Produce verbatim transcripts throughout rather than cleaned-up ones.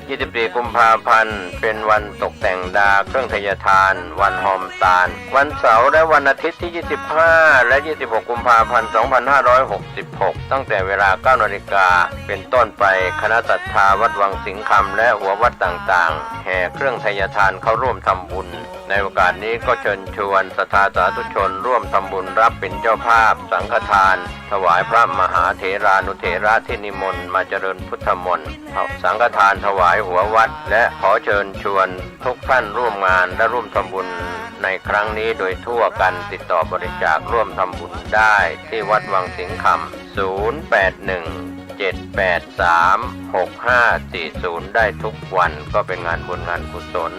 ยี่สิบสี่กุมภาพันธ์ เป๋นวันตกแต่งดาเครื่องไทยทาน วันฮอมตาน วันเสาร์และวันอาทิตย์ตี้ ยี่สิบห้า และ ยี่สิบหกกุมภาพันธ์ สองพันห้าร้อยหกสิบหก ตั้งแต่เวลา เก้านาฬิกาเป๋นต้นไป คณะศรัทธาวัดวังสิงห์คำและหัววัดต่างๆ แห่เครื่องไทยทานเข้าร่วมทำบุญ ในโอกาสนี้ก็เชิญชวนศรัทธาสาธุชนร่วมทำบุญรับเป๋นเจ้าภาพสังฆทาน ถวายพระมหาเถรานุเถระตี้นิมนต์มาเจริญพุทธมนต์ สังฆทานถวายหัววัด และขอเชิญชวนทุกท่านร่วมงานและร่วมทำบุญในครั้งนี้โดยทั่วกัน ติดต่อบริจาคร่วมทำบุญได้ที่วัดวังสิงห์คำ ศูนย์แปดหนึ่ง เจ็ดแปดสาม หกห้าสี่ศูนย์ ได้ทุกวัน ก็เป๋นงานบุญงานกุศล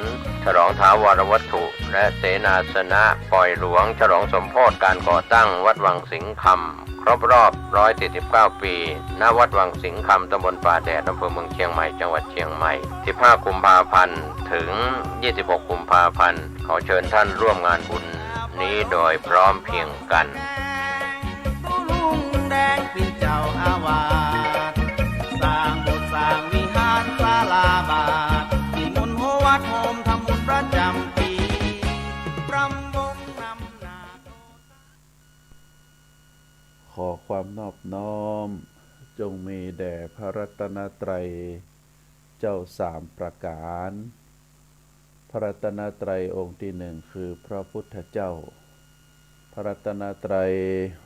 ฉลองถาวรวัตถุ และเสนาสนะปอยหลวง ฉลองสมโภชการก่อตั้งวัดวังสิงห์คำ ครบรอบ ร้อยสี่สิบเก้า ปี ณ วัดวังสิงห์คำ ตำบลป่าแดด อำเภอเมืองเชียงใหม่ จังหวัดเชียงใหม่ สิบห้ากุมภาพันธ์ ถึง ยี่สิบหกกุมภาพันธ์ ขอเชิญท่านร่วมงานบุญนี้โดยพร้อมเพรียงกัน ขอความนอบน้อมจงมีแด่พระรัตนตรัยเจ้าสามประก๋าน พระรัตนตรัยองค์ตี้หนึ่งคือพระพุทธเจ้า พระรัตนตรัย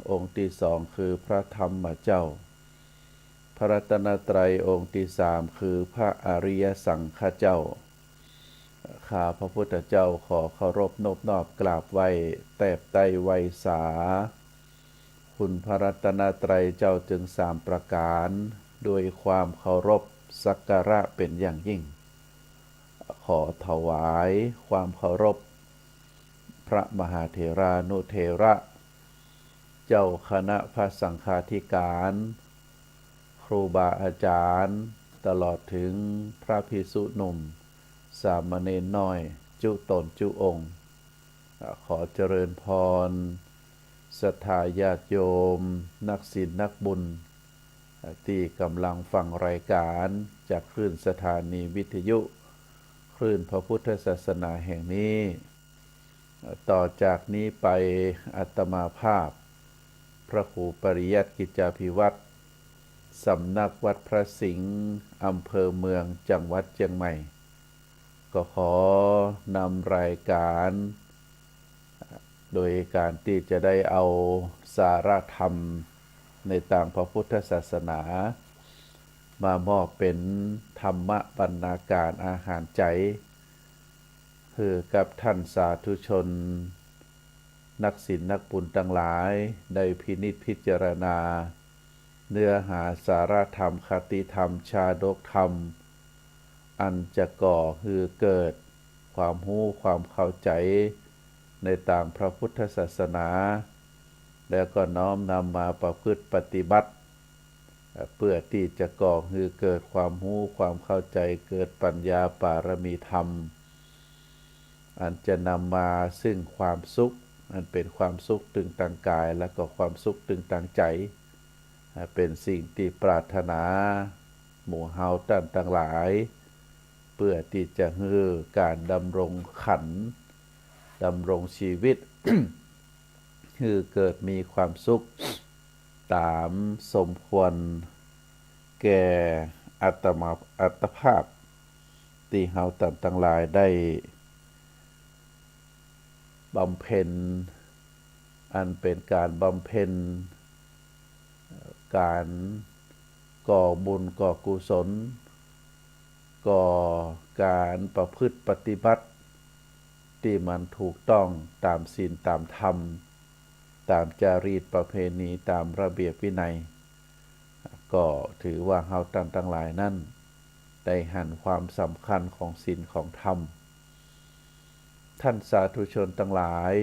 องค์ตี้สองคือพระธรรมเจ้า พระรัตนตรัยองค์ตี้สามคือพระอริยสังฆเจ้า ข้าพระพุทธเจ้าขอเคารพนบนอบกราบไหว้แตบใต้ไหว้สา คุณพระรัตนตรัยเจ้าจึงสามประก๋าน ด้วยความเคารพสักการะเป๋นอย่างยิ่ง ขอถวายความเคารพ พระมหาเถรานุเถระ เจ้าคณะพระสังฆาธิการ ครูบาอาจารย์ ตลอดถึงพระภิกษุหนุ่ม สามเณรน้อย จุ๊ต๋นจุ๊องค์ ขอเจริญพร ศรัทธาญาติโยม นักศีลนักบุญ ตี้ก่ำลังฟังรายก๋านจากคลื่นสถานีวิทยุ คลื่นพระพุทธศาสนาแห่งนี้ ต่อจากนี้ไปอาตมาภาพ พระครูปริยัติกิจจาภิวัฒน์ สำนักวัดพระสิงห์ อำเภอเมือง จังหวัดเจียงใหม่ ก็ขอนำรายก๋าน โดยก๋านตี้จะได้เอาสาระธรรมในตางพระพุทธศาสนา มามอบเป๋นธรรมบรรณาก๋านอาหารใจ๋ หื้อกับท่านสาธุชน นักศีลนักบุญตังหลาย ได้พินิจพิจารณา เนื้อหาสาระธรรม คติธรรม ชาดกธรรม อันจะก่อหื้อเกิดความฮู้ความเข้าใจ๋ ในตางพระพุทธศาสนา แล้วก็น้อมนำมาประพฤติปฏิบัติ เอ่อ เปื้อตี้จะก่อหื้อเกิดความฮู้ความเข้าใจ๋ เกิดปัญญาปารมีธรรม อันจะนำมาซึ่งความสุข อันเป๋นความสุขตึงตางก๋าย และก็ความสุขตึงตางใจ๋ อ่า เป๋นสิ่งตี้ปรารถนา หมู่เฮาต้านตังหลาย เปื้อตี้จะหื้อก๋านดำรงขันธ์ ดำรงชีวิต หื้อเกิดมีความสุข ต๋ามสมควรแก่อัตมา อัตภาพ ตี้เฮาต้านตังหลายได้บำเพ็ญ อันเป๋นก๋านบำเพ็ญ ก๋านก่อบุญก่อกุศล ก่อก๋านประพฤติปฏิบัติ ตี้มันถูกต้องต๋ามศีลต๋ามธรรม ต๋ามจารีตประเพณี ต๋ามระเบียบวินัย ก็ถือว่าเฮาต้านตังหลายนั้น ได้หันความสำคัญของศีลของธรรม ท่านสาธุชนตังหลาย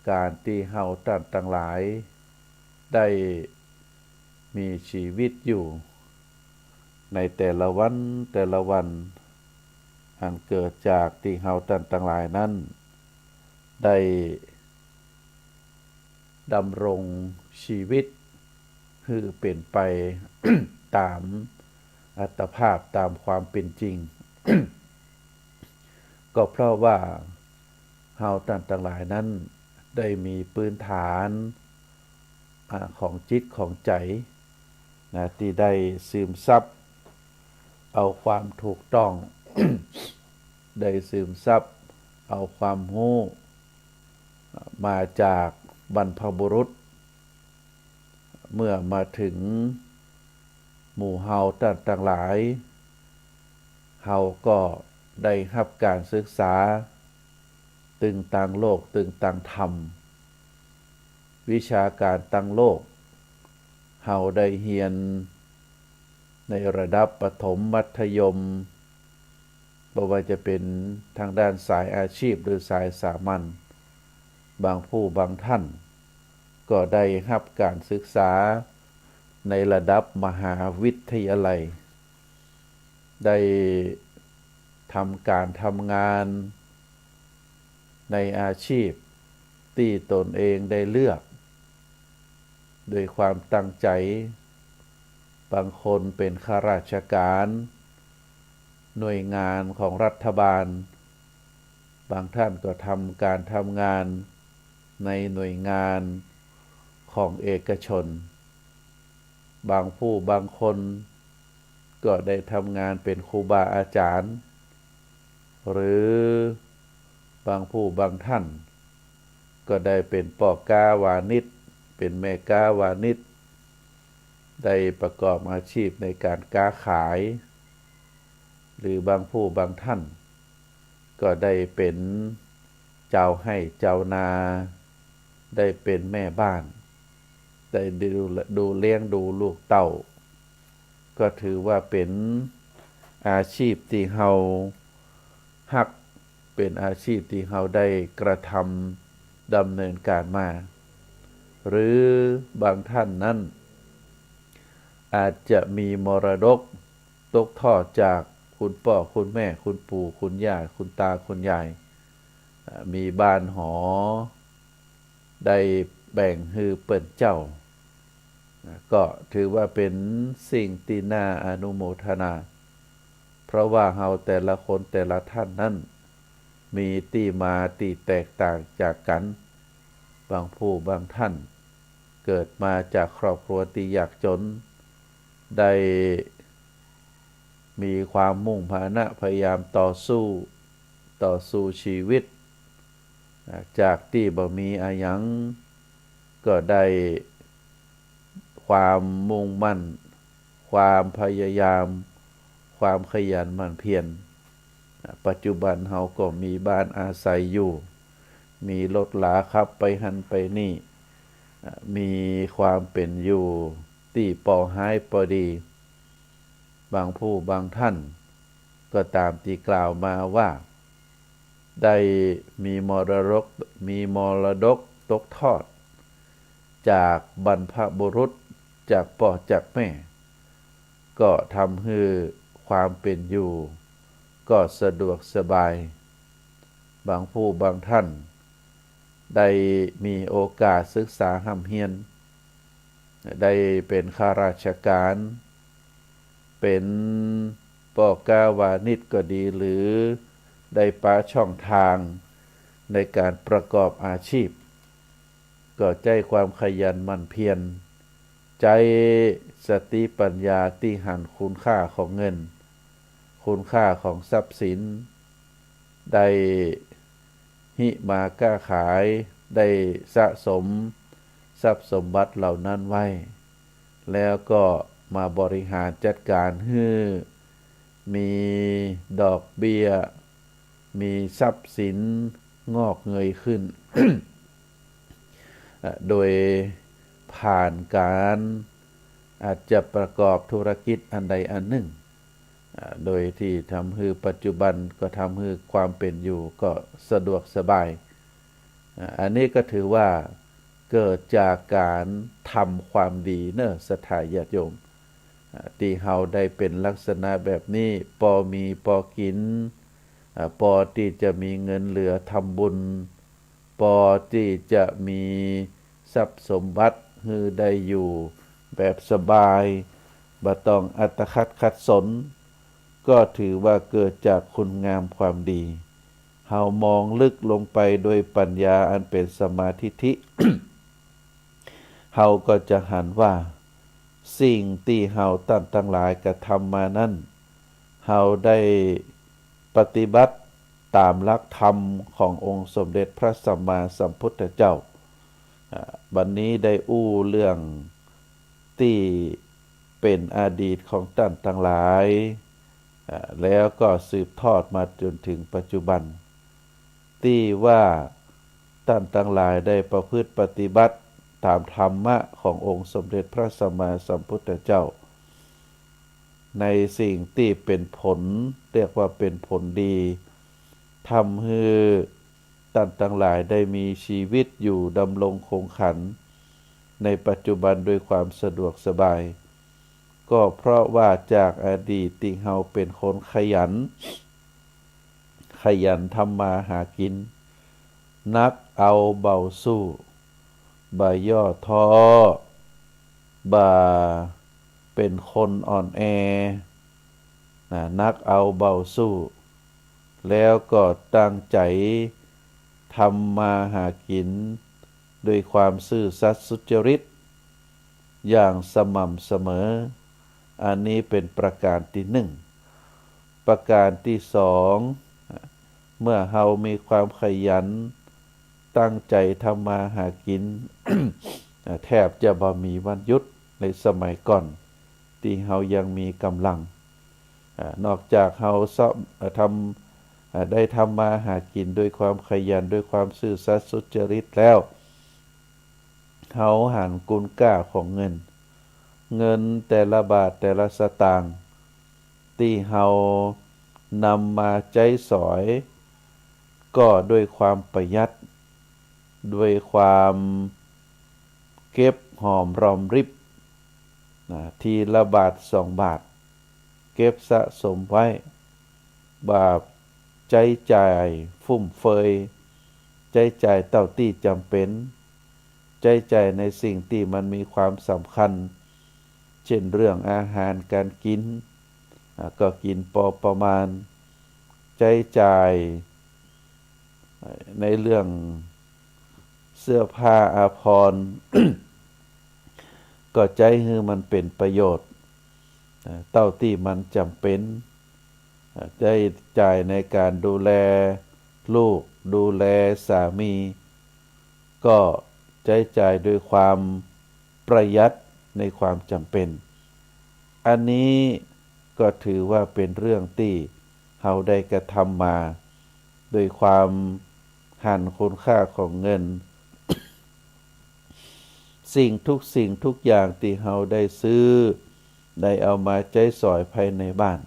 ก๋านตี้เฮาต้านตังหลาย ได้มีชีวิตอยู่ ในแต่ละวันแต่ละวัน อันเกิดจากตี้เฮาต้านตังหลายนั้น ได้ดำรงชีวิต หื้อเป๋นไป ต๋าม อัตภาพต๋ามความเป๋นจริง ก็เพราะว่าเฮาต้านตังหลายนั้นได้มีปื้นฐาน อ่า ของจิตของใจ๋นะ ตี้ได้ซึมซับเอาความถูกต้อง ได้ซึมซับเอาความฮู้มาจากบรรพบุรุษ เมื่อมาเถิงหมู่เฮาต้านตังหลาย เฮาก็ได้ฮับก๋านศึกษา ตึงตางโลก ตึงตางธรรม วิชาก๋านตางโลก เฮาได้เฮียนในระดับประถมมัธยม บ่ว่าจะเป๋นตางด้านสายอาชีพหรือสายสามัญ บางผู้บางต้านก็ได้ฮับก๋านศึกษาในระดับมหาวิทยาลัย ได้ทำก๋านทำงานในอาชีพตี้ตนเองได้เลือก ด้วยความตั้งใจ๋ บางคนเป๋นข้าราชก๋าน หน่วยงานของรัฐบาล บางต้านก็ทำก๋านทำงานในหน่วยงานของเอกชน บางผู้บางคนก็ได้ทำงานเป๋นครูบาอาจ๋ารย์ หรือบางผู้บางต้านก็ได้เป๋นป้อก๊าวานิช เป๋นแม่ก๊าวานิช ได้ประกอบอาชีพในก๋านก๊าขาย หรือบางผู้บางต้านก็ได้เป๋นจาวไฮ่จาวนา ได้เป๋นแม่บ้าน ได้ดู ดูเลี้ยงดูลูกเต้า ก็ถือว่าเป๋นอาชีพตี้เฮาฮัก เป๋นอาชีพตี้เฮาได้กระทำดำเนินก๋านมา หรือบางต้านนั้น อาจจะมีมรดกตกทอดจากคุณป้อคุณแม่ คุณปู่คุณย่า คุณตาคุณยาย อ่า มีบ้านหอ ได้แบ่งหื้อเปิ้นเจ้า นะ ก็ถือว่าเป๋นสิ่งตี้น่าอนุโมทนา เพราะว่าเฮาแต่ละคนแต่ละต้านนั้น มีตี้มาตี้แตกต่างจากกั๋น บางผู้บางต้าน เกิดมาจากครอบครัวตี้ยากจ๋น ได้มีความมุ่งมานะพยายามต่อสู้ ต่อสู้ชีวิต อ่า จากตี้บ่มีอะหยัง ก็ได้ความมุ่งมั่น ความพยายาม ความขยันหมั่นเพียร อ่า ปัจจุบันเฮาก็มีบ้านอาศัยอยู่ มีรถลาขับไปหั้นไปนี่ อ่า มีความเป๋นอยู่ตี้ปอฮ้ายปอดี บางผู้บางต้าน ก็ต๋ามตี้กล่าวมาว่า ได้มีมรดก มีมรดกตกทอดจากบรรพบุรุษ จากป้อจากแม่ ก็ทำหื้อความเป๋นอยู่ก็สะดวกสบาย บางผู้บางต้าน ได้มีโอกาสศึกษาฮ่ำเฮียน ได้เป๋นข้าราชก๋าน เป๋นป้อก๊าวานิชก็ดี หรือได้ปะช่องตางในก๋านประกอบอาชีพ ก็ใจ๊ความขยันหมั่นเพียร ใจ๊สติปัญญาตี้หันคุณค่าของเงิน คุณค่าของทรัพย์สิน ได้ ฮิมาก๊าขาย ได้สะสมทรัพย์สมบัติเหล่านั้นไว้ แล้วก็มาบริหารจัดก๋านหื้อมีดอกเบี้ย มีทรัพย์สินงอกเงยขึ้น เอ่อ โดยผ่านก๋านอาจจะประกอบธุรกิจอันใดอันนึ่ง อ่า โดยตี้ทำหื้อปัจจุบันก็ทำหื้อความเป๋นอยู่ก็สะดวกสบาย อ่า อันนี้ก็ถือว่าเกิดจากก๋านทำความดีเนาะ ศรัทธาญาติโยม อ่า ตี้เฮาได้เป๋นลักษณะแบบนี้ ปอมีปอกิ๋น อ่า ปอตี้จะมีเงินเหลือทำบุญ ปอตี้จะมีทรัพย์สมบัติหื้อได้อยู่แบบสบาย บ่ต้องอัตคัดขัดสน ก็ถือว่าเกิดจากคุณงามความดี เฮามองลึกลงไปโดยปัญญาอันเป๋นสัมมาทิฏฐิ เฮาก็จะหันว่า สิ่งตี้เฮาต้านตังหลายกระทำมานั้น เฮาได้ปฏิบัติต๋ามหลักธรรมขององค์สมเด็จพระสัมมาสัมพุทธเจ้า อ่า บัดนี้ได้อู้เรื่องตี้เป๋นอดีตของต้านตังหลาย อ่า แล้วก็สืบทอดมาจ๋นถึงปัจจุบัน ตี้ว่าต้านตังหลายได้ประพฤติปฏิบัติต๋ามธรรมะขององค์สมเด็จพระสัมมาสัมพุทธเจ้า ในสิ่งตี้เป๋นผล เรียกว่าเป๋นผลดี ทำหื้อต้านตังหลายได้มีชีวิตอยู่ดำรงคงขันในปัจจุบันด้วยความสะดวกสบาย ก็เพราะว่าจากอดีตตี้เฮาเป๋นคนขยัน ขยันทำมาหากิ๋น หนักเอาเบาสู้ บ่ย่อท้อ บ่เป๋นคนอ่อนแอ นะ หนักเอาเบาสู้ แล้วก็ตั้งใจ๋ทำมาหากิ๋นด้วยความซื่อสัตย์สุจริต อย่างสม่ำเสมอ อันนี้เป๋นประการตี้นึ่ง ประการตี้สอง เมื่อเฮามีความขยันตั้งใจ๋ทำมาหากิ๋น แทบจะบ่มีวันหยุดในสมัยก่อน ตี้เฮายังมีก๋ำลัง อ่า นอกจากเฮาซะ เอ่อ ทำ อ่า ได้ทำมาหากิ๋นด้วยความขยัน ด้วยความซื่อสัตย์สุจริตแล้ว เฮาหันคุณค่าของเงิน เงินแต่ละบาทแต่ละสตางค์ตี้เฮานำมาใจ๊สอย ก็ด้วยความประหยัด ด้วยความเก็บหอมรอมริบ นะ ทีละบาทสองบาท เก็บสะสมไว้ บ่าใจ๊จ่ายฟุ่มเฟือย ใจ๊จ่ายเต้าตี้จ๋ำเป๋น ใจ๊จ่ายในสิ่งตี้มันมีความสำคัญ เจ้นเรื่องอาหารก๋านกิ๋น อ่า ก็กิ๋นปอประมาณ ใจ๊จ่ายในเรื่องเสื้อผ้าอาภรณ์ ก็ใจ๊หื้อมันเป๋นประโยชน์ อ่า เต้าตี้มันจ๋ำเป๋น อ่า ใจ๊จ่ายในก๋านดูแลลูก ดูแลสามี ก็ใจ๊จ่ายด้วยความประหยัดในความจ๋ำเป๋น อันนี้ก็ถือว่าเป๋นเรื่องตี้เฮาได้กระทำมา โดยความหันคุณค่าของเงิน สิ่งทุกสิ่งทุกอย่างตี้เฮาได้ซื้อ ได้เอามาใจ๊สอยภายในบ้าน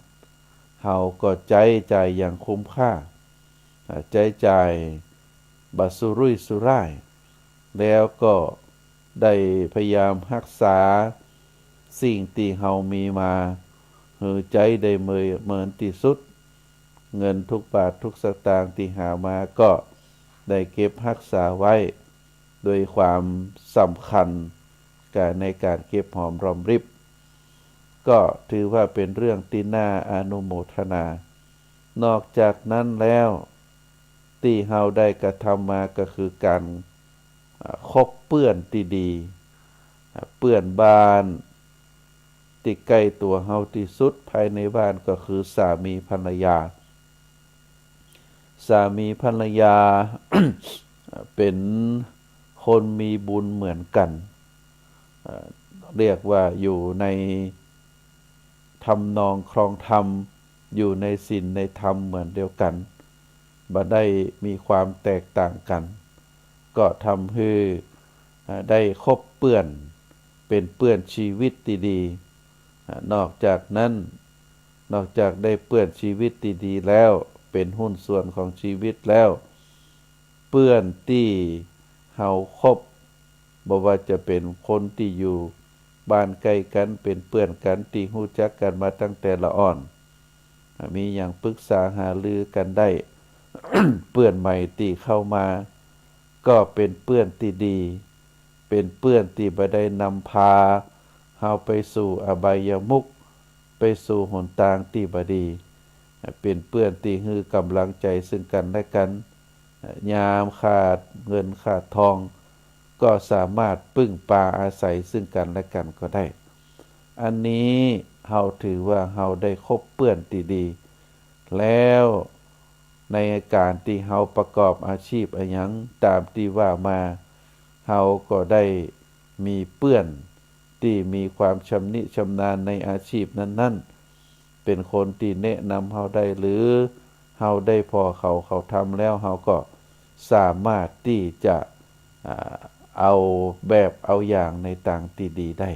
เฮาก็ใจ๊จ่ายอย่างคุ้มค่า อ่า ใจ๊จ่ายบ่สุรุ่ยสุร่าย แล้วก็ได้พยายามฮักษาสิ่งตี้เฮามีมา หื้อใจ๊ได้เมิน เมินตี้สุด เงินทุกบาททุกสตางค์ตี้หามาก็ได้เก็บฮักษาไว้ ด้วยความสำคัญกับในก๋านเก็บหอมรอมริบ ก็ถือว่าเป๋นเรื่องตี้น่าอนุโมทนา นอกจากนั้นแล้ว ตี้เฮาได้กระทำมาก็คือก๋าน อ่า คบเปื้อนตี้ดี อ่า เปื้อนบ้านตี้ใก้ตั๋วเฮาตี้สุดภายในบ้านก็คือสามีภรรยา สามีภรรยา เป๋นคนมีบุญเหมือนกั๋น เอ่อ เรียกว่าอยู่ในทำนองครองธรรม อยู่ในศีลในธรรมเหมือนเดียวกั๋น บ่ได้มีความแตกต่างกั๋น ก็ทำหื้อ เอ่อ ได้คบเปื้อน เป๋นเปื้อนชีวิตตี้ดี อ่ะ นอกจากนั้น นอกจากได้เปื้อนชีวิตตี้ดีแล้ว เป๋นหุ้นส่วนของชีวิตแล้ว เปื้อนตี้เฮาคบ บ่ว่าจะเป๋นคนตี้อยู่บ้านใก้กั๋น เป๋นเปื้อนกั๋นตี้ฮู้จักกั๋นมาตั้งแต่ละอ่อน อ่ะ มีหยังปรึกษาหารือกั๋นได้ เปื้อนใหม่ตี้เข้ามา ก็เป๋นเปื้อนตี้ดี เป๋นเปื้อนตี้บ่ได้นำพา เฮาไปสู่อบายมุข ไปสู่หนตางตี้บ่ดี เป๋นเปื้อนตี้หื้อก๋ำลังใจ๋ซึ่งกั๋นและกั๋น ยามขาดเงินขาดทอง ก็สามารถปึ้งปาอาศัยซึ่งกั๋นและกั๋นก็ได้ อันนี้เฮาถือว่าเฮาได้คบเปื้อนตี้ดี แล้วในก๋านตี้เฮาประกอบอาชีพอะหยังต๋ามตี้ว่ามา เฮาก็ได้มีเปื้อนตี้มีความชำนิชำนาญในอาชีพนั้นๆ เป๋นคนตี้แนะนำเฮาได้ หรือเฮาได้ผ่อเขา เขาทำแล้ว เฮาก็สามารถตี้จะ อ่า เอาแบบเอาอย่างในตางตี้ดีได้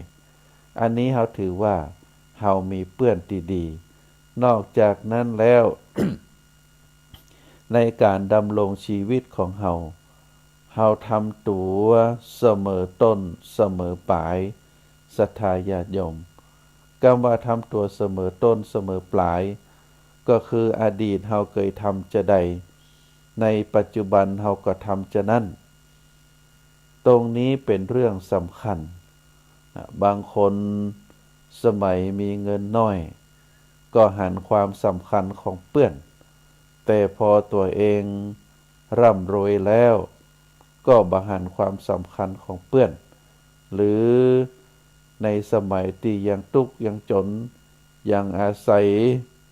อันนี้เฮาถือว่าเฮามีเปื้อนตี้ดี นอกจากนั้นแล้ว ในก๋านดำรงชีวิตของเฮา เฮาทำตั๋วเสมอต้นเสมอป๋าย ศรัทธาญาติโยม กำว่าทำตั๋วเสมอต้นเสมอป๋าย ก็คืออดีตเฮาเกยทำจาใด ในปัจจุบันเฮาก็ทำจานั้น ตรงนี้เป๋นเรื่องสำคัญ อ่ะ บางคนสมัยมีเงินน้อย ก็หันความสำคัญของเปื้อน แต่พอตั๋วเองร่ำรวยแล้ว ก็บ่หันความสำคัญของเปื้อน หรือในสมัยตี้ยังตุ๊กข์ยังจ๋น ยังอาศัย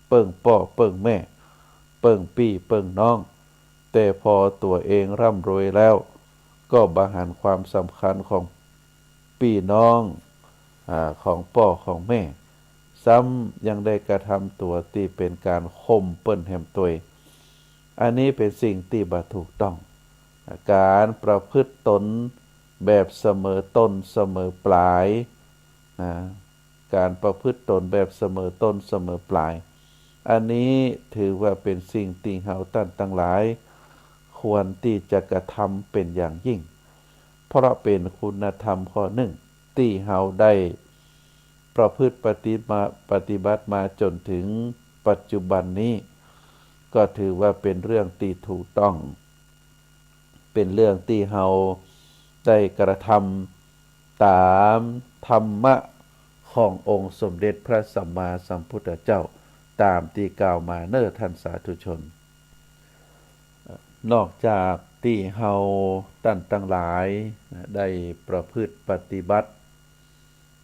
เปิ้งป้อเปิ้งแม่ เปิ้งปี้เปิ้งน้อง แต่พอตั๋วเองร่ำรวยแล้ว ก็บ่หันความสำคัญของปี้น้อง อ่า ของป้อของแม่ ซ้ำยังได้กระทำตั๋วตี้เป๋นก๋านข่มเปิ้นแหมตวย อันนี้เป๋นสิ่งตี้บ่ถูกต้อง ก๋านประพฤติตนแบบเสมอต้นเสมอป๋าย นะ ก๋านประพฤติตนแบบเสมอต้นเสมอป๋าย อันนี้ถือว่าเป๋นสิ่งตี้เฮาต้านตังหลาย ควรตี้จะกระทำเป๋นอย่างยิ่ง เพราะเป๋นคุณธรรมข้อนึ่ง ตี้เฮาได้ประพฤติปฏิมา ปฏิบัติมาจ๋นเถิงปัจจุบันนี้ ก็ถือว่าเป๋นเรื่องตี้ถูกต้อง เป๋นเรื่องตี้เฮาได้กระทำต๋ามธรรมะขององค์สมเด็จพระสัมมาสัมพุทธเจ้า ต๋ามตี้กล่าวมาเน่อท่านสาธุชน นอกจากตี้เฮาต้านตังหลายได้ประพฤติปฏิบัติ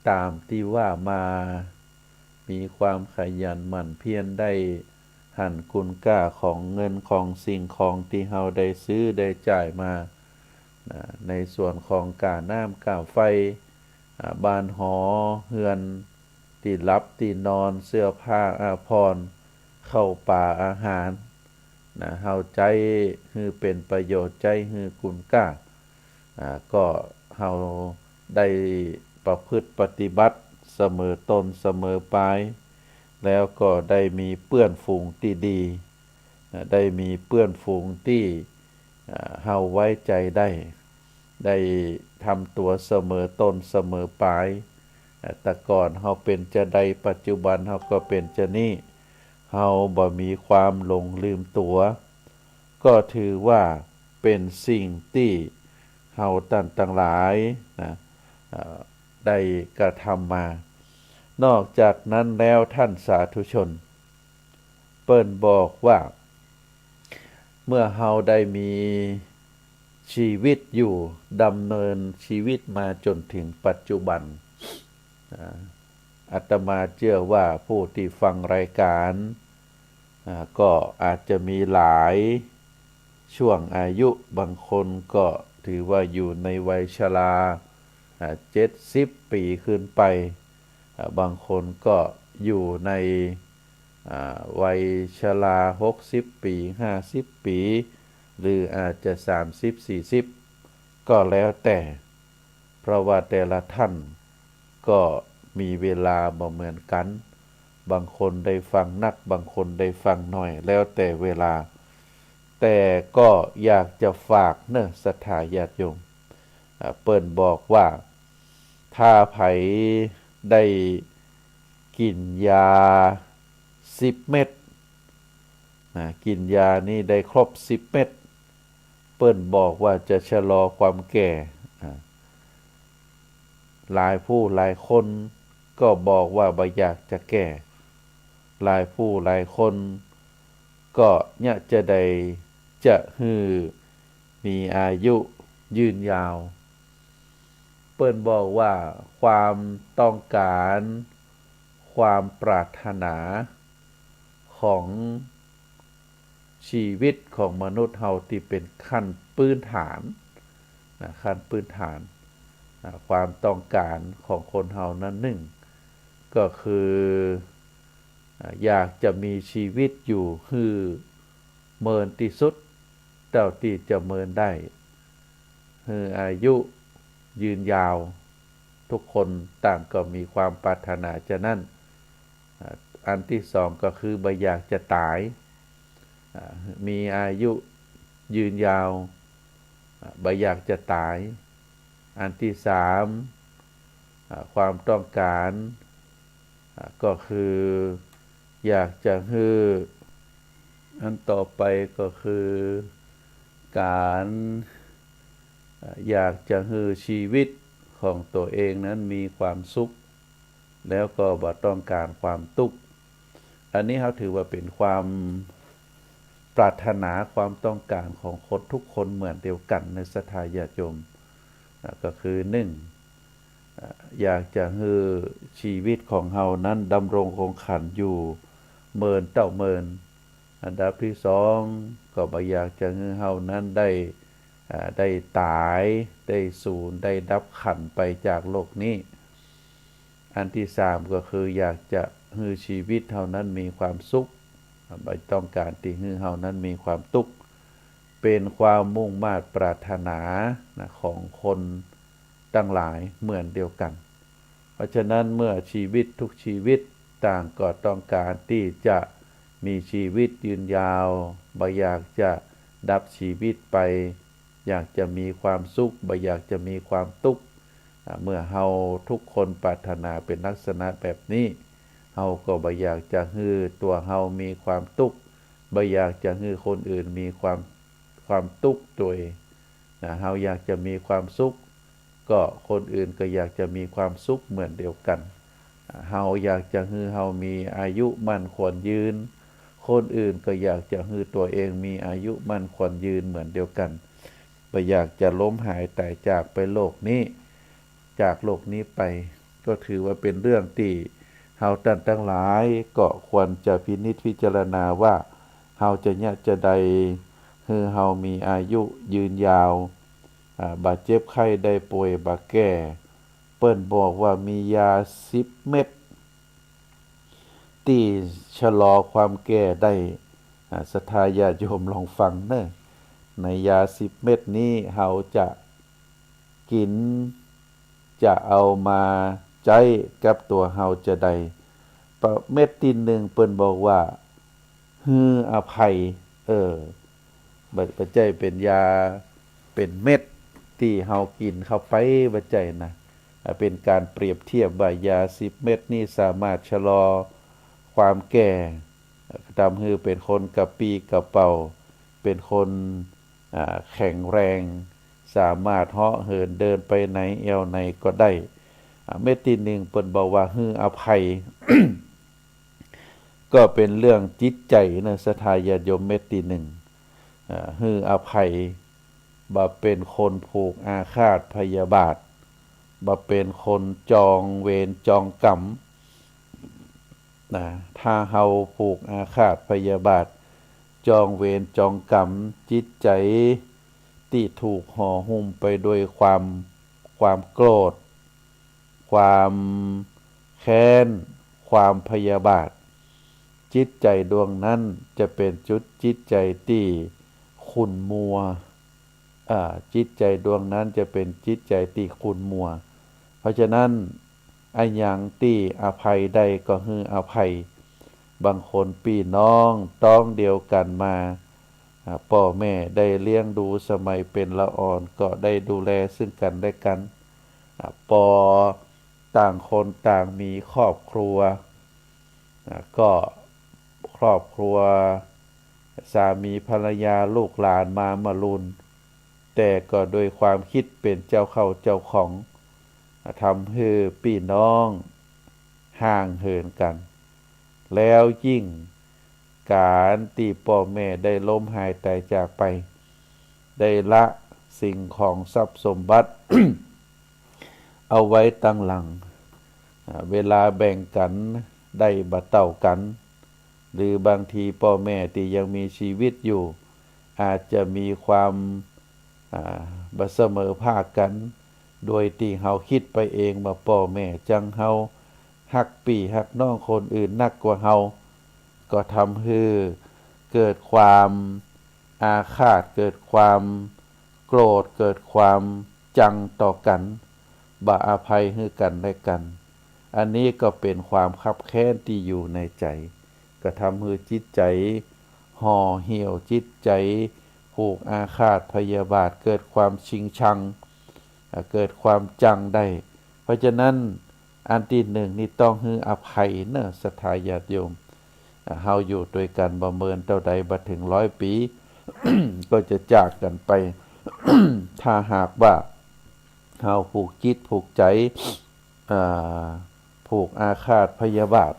ต๋ามตี้ว่ามา มีความขยันหมั่นเพียร ได้หันคุณก้าของเงินของสิ่งของตี้เฮาได้ซื้อได้จ่ายมา นะ ในส่วนของก้าน้ำก้าไฟ อ่า บ้านหอเฮือน ตี้หลับตี้นอน เสื้อผ้าอาภรณ์ ข้าวป๋าอาหาร นะ เฮาใจ๊หื้อเป๋นประโยชน์ ใจ๊หื้อคุณก้า อ่า ก็เฮาได้ประพฤติปฏิบัติเสมอต้นเสมอป๋าย แล้วก็ได้มีเปื้อนฝูงตี้ดี นะ ได้มีเปื้อนฝูงตี้ อ่า เฮาไว้ใจ๋ได้ ได้ทำตั๋วเสมอต้นเสมอป๋าย อ่า แต่ก่อนเฮาเป๋นจาใด ปัจจุบันเฮาก็เป๋นจานี้ เฮาบ่มีความหลงลืมตั๋ว ก็ถือว่าเป๋นสิ่งตี้เฮาต้านตังหลายนะ เอ่อ ได้กระทำมา นอกจากนั้นแล้วท่านสาธุชน เปิ้นบอกว่า เมื่อเฮาได้มีชีวิตอยู่ ดำเนินชีวิตมาจ๋นเถิงปัจจุบัน อ่า อาตมาเจื้อว่าผู้ตี้ฟังรายก๋าน อ่า ก็อาจจะมีหลายช่วงอายุ บางคนก็ถือว่าอยู่ในวัยชรา อ่า เจ็ดสิบปี๋ขึ้นไป อ่า บางคนก็อยู่ใน อ่า วัยชรา หกสิบปี๋ ห้าสิบปี๋ หรืออาจจะ สามสิบ สี่สิบ ก็แล้วแต่ เพราะว่าแต่ละท่านก็มีเวลาบ่เหมือนกั๋น บางคนได้ฟังนัก บางคนได้ฟังน้อย แล้วแต่เวลา แต่ก็อยากจะฝากเน่อศรัทธาญาติโยม อ่า เปิ้นบอกว่า ถ้าใผได้กิ๋นยาสิบเม็ด นะ กิ๋นยานี้ได้ครบสิบเม็ด เปิ้นบอกว่าจะชะลอความแก่ อ่า หลายผู้หลายคน ก็บอกว่าบ่อยากจะแก่ หลายผู้หลายคนก็เยียะจะใดจะหื้อมีอายุยืนยาว เปิ้นบอกว่าความต้องการ ความปรารถนาของชีวิตของมนุษย์เฮาตี้เป๋นขั้นพื้นฐานนะ ขั้นพื้นฐานนะ ความต้องการของคนเฮานั้นหนึ่ง ก็คือ อ่า อยากจะมีชีวิตอยู่หื้อเมินตี้สุด เต้าตี้จะเมินได้ หื้ออายุยืนยาว ทุกคนต่างก็มีความปรารถนาจะนั้น อ่า อันตี้สองก็คือบ่อยากจะต๋าย อ่า มีอายุยืนยาว อ่า บ่อยากจะต๋าย อันตี้สาม อ่า ความต้องการ อ่า ก็คืออยากจะหื้อ อันต่อไปก็คือก๋าน อ่า อยากจะหื้อชีวิตของตั๋วเองนั้นมีความสุข แล้วก็บ่ต้องการความตุ๊กข์ อันนี้เฮาถือว่าเป๋นความปรารถนา ความต้องการของคนทุกคนเหมือนเดียวกั๋นนะ ศรัทธาญาติโยม อ่า ก็คือหนึ่ง อ่า อยากจะหื้อชีวิตของเฮานั้นดำรงคงขันอยู่เมินเต้าเมิน อันดับตี้สอง ก็บ่อยากจะหื้อเฮานั้นได้ อ่า ได้ต๋าย ได้สูญ ได้ดับขันไปจากโลกนี้ อันตี้สาม ก็คืออยากจะหื้อชีวิตเฮานั้นมีความสุข บ่ต้องการตี้หื้อเฮานั้นมีความตุ๊กข์ เป๋นความมุ่งมาดปรารถนานะ ของคนตังหลายเหมือนเดียวกั๋น เพราะฉะนั้นเมื่อชีวิตทุกชีวิตต่างก็ต้องการตี้จะมีชีวิตยืนยาว บ่อยากจะดับชีวิตไป อยากจะมีความสุข บ่อยากจะมีความตุ๊กข์ อ่า เมื่อเฮาทุกคนปรารถนาเป๋นลักษณะแบบนี้ เฮาก็บ่อยากจะหื้อตั๋วเฮามีความตุ๊กข์ บ่อยากจะหื้อคนอื่นมีความ ความตุ๊กข์ตวย นะ เฮาอยากจะมีความสุข ก็คนอื่นก็อยากจะมีความสุขเหมือนเดียวกั๋น อ่า เฮาอยากจะหื้อเฮามีอายุมั่นขวัญยืน คนอื่นก็อยากจะหื้อตั๋วเองมีอายุมั่นขวัญยืนเหมือนเดียวกั๋น บ่อยากจะล้มหายต๋ายจากไปโลกนี้ จากโลกนี้ไป ก็ถือว่าเป๋นเรื่องตี้เฮาต้านตังหลายก็ควรจะพินิจพิจารณาว่า เฮาจะเยียะจะใดหื้อเฮามีอายุยืนยาว อ่า บ่เจ็บไข้ได้ป่วย บ่แก่ เปิ้นบอกว่ามียาสิบเม็ดตี้ชะลอความแก่ได้ อ่า ศรัทธาญาติโยมลองฟังเน่อ ในยาสิบเม็ดนี้เฮาจะกิ๋น จะเอามาใจ๊กับตั๋วเฮาจะใด ประ เม็ดตี้หนึ่งเปิ้นบอกว่า หื้ออภัย เออ บ่ บ่ใจ้เป๋นยา เป๋นเม็ดตี้เฮากิ๋นเข้าไป บ่ใจ้นะ อ่า เป๋นก๋านเปรียบเทียบว่ายาสิบเม็ดนี้สามารถชะลอความแก่ ทำหื้อเป๋นคนกระปรี้กระเปร่า เป๋นคน อ่า แข็งแรง สามารถเหาะเหินเดินไปไหนแอ่วไหนก็ได้ อ่า เม็ดตี้หนึ่งเปิ้นบอกว่าหื้ออภัย ก็เป๋นเรื่องจิตใจ๋นะ ศรัทธาญาติโยม เม็ดตี้หนึ่ง อ่า หื้ออภัย บ่เป๋นคนผูกอาฆาตพยาบาท บ่เป๋นคนจองเวรจองกรรม นะ ถ้าเฮาผูกอาฆาตพยาบาท จองเวรจองกรรม จิตใจ๋ตี้ถูกห่อหุ้มไปด้วยความ ความโกรธ ความแค้น ความพยาบาท จิตใจ๋ดวงนั้นจะเป๋นจุด จิตใจ๋ตี้ขุ่นมัว อ่า จิตใจ๋ดวงนั้นจะเป๋นจิตใจ๋ตี้ขุ่นมัว เพราะฉะนั้น อะหยังตี้อภัยได้ก็หื้ออภัย บางคนปี้น้องต๊องเดียวกั๋นมา อ่า ป้อแม่ได้เลี้ยงดูสมัยเป๋นละอ่อน ก็ได้ดูแลซึ่งกั๋นและกั๋น อ่า ปอต่างคนต่างมีครอบครัว อ่า ก็ครอบครัว สามีภรรยาลูกหลานมาเมื่อลุน แต่ก็โดยความกึ๊ดเป๋นเจ้าเข้าเจ้าของ อ่า ทำหื้อปี้น้อง ห่างเหินกั๋น แล้วยิ่งก๋านตี้ป้อแม่ได้ล้มหายต๋ายจากไป ได้ละสิ่งของทรัพย์สมบัติ เอาไว้ตังหลัง อ่า เวลาแบ่งกั๋นได้บ่เต้ากั๋น หรือบางทีป้อแม่ตี้ยังมีจีวิตอยู่ อาจจะมีความ อ่า บ่เสมอภาคกั๋น โดยตี้เฮากึ๊ดไปเองว่าป้อแม่จังเฮา ฮักปี้ฮักน้องคนอื่นนักกว่าเฮา ก็ทำหื้อเกิดความอาฆาต เกิดความโกรธ เกิดความจังต่อกั๋น บ่อภัยหื้อกั๋นและกั๋น อันนี้ก็เป๋นความคับแค้นตี้อยู่ในใจ๋ ก็ทำหื้อจิตใจ๋ห่อเหี่ยว จิตใจ๋ผูกอาฆาตพยาบาท เกิดความชิงชัง อ่า เกิดความจังได้ เพราะฉะนั้น อันตี้นึ่งนี่ต้องหื้ออภัยเนาะ ศรัทธาญาติโยม อ่า เฮาอยู่ตวยกั๋นบ่เมินเต้าใด บ่เถิงร้อยปี๋ ก็จะจากกั๋นไป ถ้าหากว่าเฮาผูกจิตผูกใจ๋ อ่า ผูกอาฆาตพยาบาท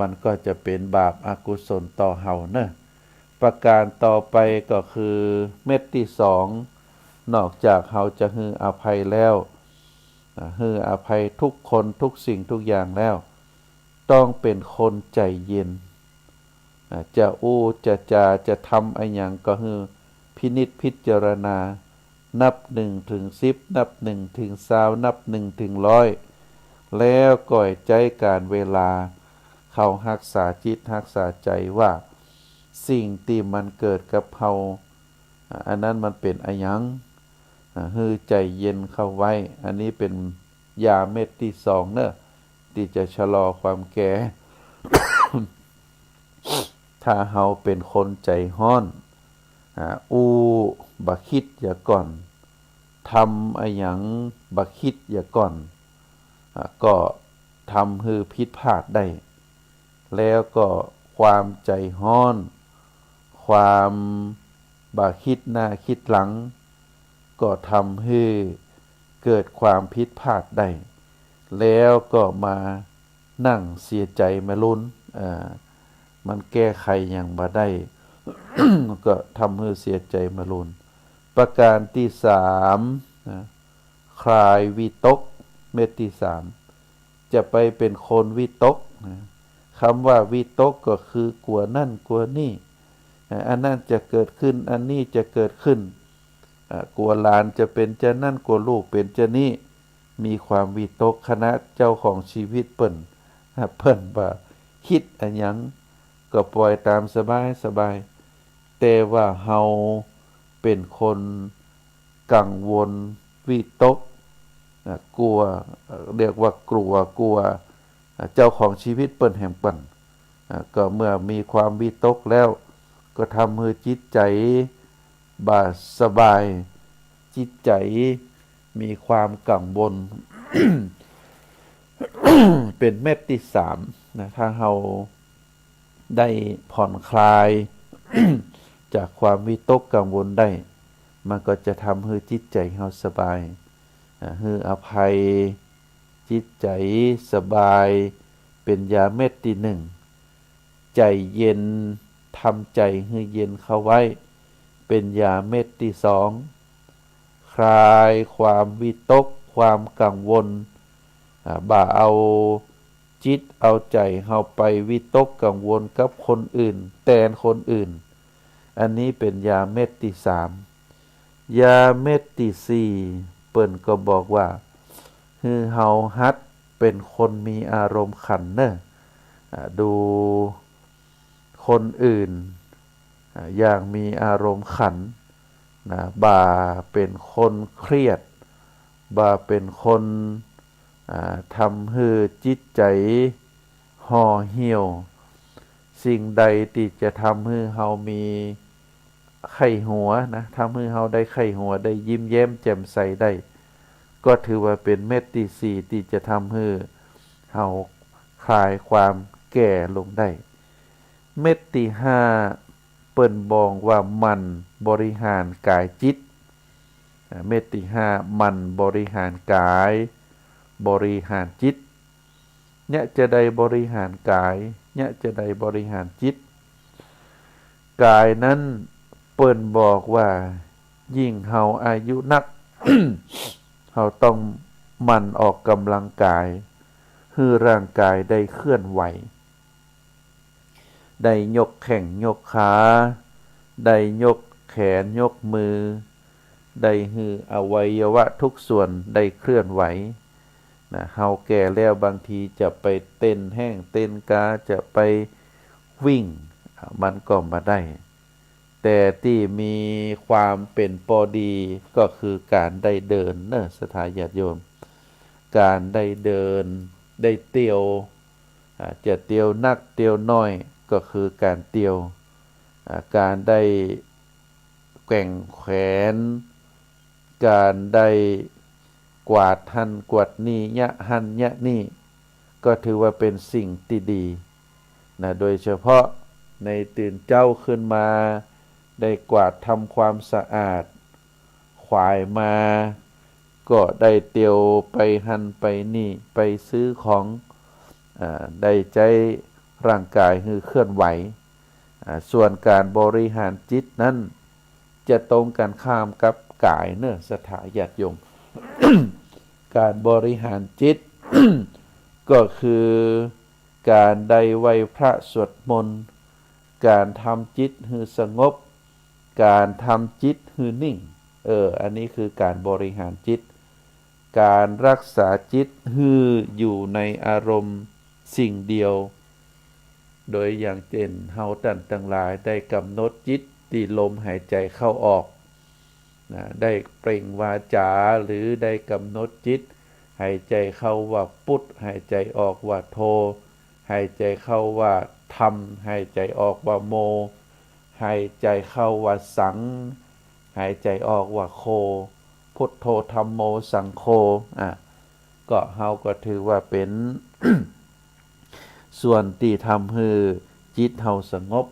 มันก็จะเป๋นบาปอกุศลต่อเฮาเนาะ ประก๋านต่อไปก็คือเม็ดตี้สอง นอกจากเฮาจะหื้ออภัยแล้ว อ่า หื้ออภัยทุกคนทุกสิ่งทุกอย่างแล้ว ต้องเป๋นคนใจ๋เย็น อ่า จะอู้จะจ๋าจะทำอะหยังก็หื้อพินิจพิจารณา นับหนึ่งถึงสิบ นับหนึ่งถึงซาว นับหนึ่งถึงร้อย แล้วก็ใจ๊ก๋านเวลาเข้าฮักษาจิตฮักษาใจ๋ว่า สิ่งตี้มันเกิดกับเฮา อ่า อันนั้นมันเป๋นอะหยัง อ่า หื้อใจ๋เย็นเข้าไว้ อันนี้เป๋นยาเม็ดตี้สองเนาะ ตี้จะชะลอความแก่ ถ้าเฮาเป๋นคนใจ๋ฮ้อน อ่า อู้บ่กึ๊ดเหียก่อน ทำอะหยังบ่กึ๊ดเหียก่อน อ่า ก็ทำหื้อผิดพลาดได้ แล้วก็ความใจ๋ฮ้อน ความบ่กึ๊ดหน้ากึ๊ดหลัง ก็ทำหื้อเกิดความผิดพลาดได้ แล้วก็มานั่งเสียใจ๋มะลุน อ่า มันแก้ไขหยังบ่ได้ ก็ทำหื้อเสียใจ๋มะลุน ประก๋านตี้สาม นะ คลายวิตก เม็ดตี้สาม จะไปเป๋นคนวิตกนะ กำว่าวิตกก็คือกั๋วนั่นกั๋วนี่ อ่า อันนั้นจะเกิดขึ้น อันนี้จะเกิดขึ้น อ่า กั๋วหลานจะเป๋นจานั้น กั๋วลูกเป๋นจานี้ มีความวิตก ขณะเจ้าของจีวิตเปิ้น อ่า เปิ้นบ่กึ๊ดอะหยัง ก็ปล่อยต๋ามสบายสบาย แต่ว่าเฮาเป๋นคนกังวลวิตก อ่ะ กั๋ว เอ่อ เรียกว่ากั๋ว กั๋ว อ่ะ เจ้าของจีวิตเปิ้นแหมเปิ้น อ่ะ ก็เมื่อมีความวิตกแล้ว ก็ทำหื้อจิตใจ๋บ่สบาย จิตใจ๋มีความกังวล เป๋นเม็ดตี้สามนะ ถ้าเฮา ได้ผ่อนคลาย จากความวิตกกังวลได้ มันก็จะทำหื้อจิตใจ๋เฮาสบาย อ่า หื้ออภัย จิตใจ๋สบาย เป๋นยาเม็ดตี้นึ่ง ใจ๋เย็น ทำใจ๋หื้อเย็นเข้าไว้ เป๋นยาเม็ดตี้สอง คลายความวิตก ความกังวล อ่า บ่าเอา จิตเอาใจ๋เฮาไปวิตกกังวลกับคนอื่น แตนคนอื่น อันนี้เป๋นยาเม็ดตี้สาม ยาเม็ดตี้สี่ เปิ้นก็บอกว่า หื้อเฮาหัดเป๋นคนมีอารมณ์ขันเน่อ อ่า ดูคนอื่น อ่า อย่างมีอารมณ์ขันนะ บ่าเป๋นคนเครียด บ่าเป๋นคน อ่า ทำหื้อจิตใจ๋ห่อเหี่ยว สิ่งใดตี้จะทำหื้อเฮามีใค่หัวนะ ทำหื้อเฮาได้ใค่หัว ได้ยิ้มแย้มแจ่มใสได้ ก็ถือว่าเป๋นเม็ดตี้สี่ ตี้จะทำหื้อเฮาคลายความแก่ลงได้ เม็ดตี้ห้า เปิ้นบอกว่าหมั่นบริหารกายจิต อ่า เม็ดตี้ห้า หมั่นบริหารกาย บริหารจิต เยียะจะได้บริหารก๋าย เยียะจะได้บริหารจิต ก๋ายนั้นเปิ้นบอกว่า ยิ่งเฮาอายุนัก เฮาต้องหมั่นออกก๋ำลังก๋าย หื้อร่างก๋ายได้เคลื่อนไหว ได้ยกแข้งยกขา ได้ยกแขนยกมือ ได้หื้ออวัยวะทุกส่วนได้เคลื่อนไหว นะ เฮาแก่แล้วบางทีจะไปเต้นแฮ้งเต้นกา จะไปวิ่ง มันก็บ่ได้ แต่ตี้มีความเป๋นปอดีก็คือก๋านได้เดินเนาะ ศรัทธาญาติโยม ก๋านได้เดิน ได้เตียว อ่า จะเตียวนักเตียวน้อยก็คือก๋านเตียว อ่า ก๋านได้แกว่งแขน ก๋านได้กวาดหั้นกวาดนี่ เยียะหั้นเยียะนี่ ก็ถือว่าเป๋นสิ่งตี้ดีนะ โดยเฉพาะในตื่นเจ๊าขึ้นมา ได้กวาดทำความสะอาด ขวายมา ก็ได้เตียวไปหั้นไปนี่ ไปซื้อของ อ่า ได้ใจ๊ร่างก๋ายหื้อเคลื่อนไหว อ่า ส่วนก๋านบริหารจิตนั้น จะตรงกันข้ามกับก๋ายเนาะ ศรัทธาญาติโยม ก๋านบริหารจิต ก็คือก๋านได้ไหว้พระสวดมนต์ ก๋านทำจิตหื้อสงบ ก๋านทำจิตหื้อนิ่ง เออ อันนี้คือก๋านบริหารจิต ก๋านรักษาจิตหื้ออยู่ในอารมณ์สิ่งเดียว โดยอย่างเจ้นเฮาต้านตังหลายได้ก๋ำหนดจิตตี้ลมหายใจ๋เข้าออก นะ ได้เปล่งวาจา หรือได้ก๋ำหนดจิต หายใจ๋เข้าว่าปุท หายใจ๋ออกว่าโธ หายใจ๋เข้าว่าธัม หายใจ๋ออกว่าโม หายใจ๋เข้าว่าสัง หายใจ๋ออกว่าโฆ พุทโธธัมโมสังโฆ อ่ะ ก็เฮาก็ถือว่าเป๋น ส่วนตี้ทำหื้อจิตเฮาสงบ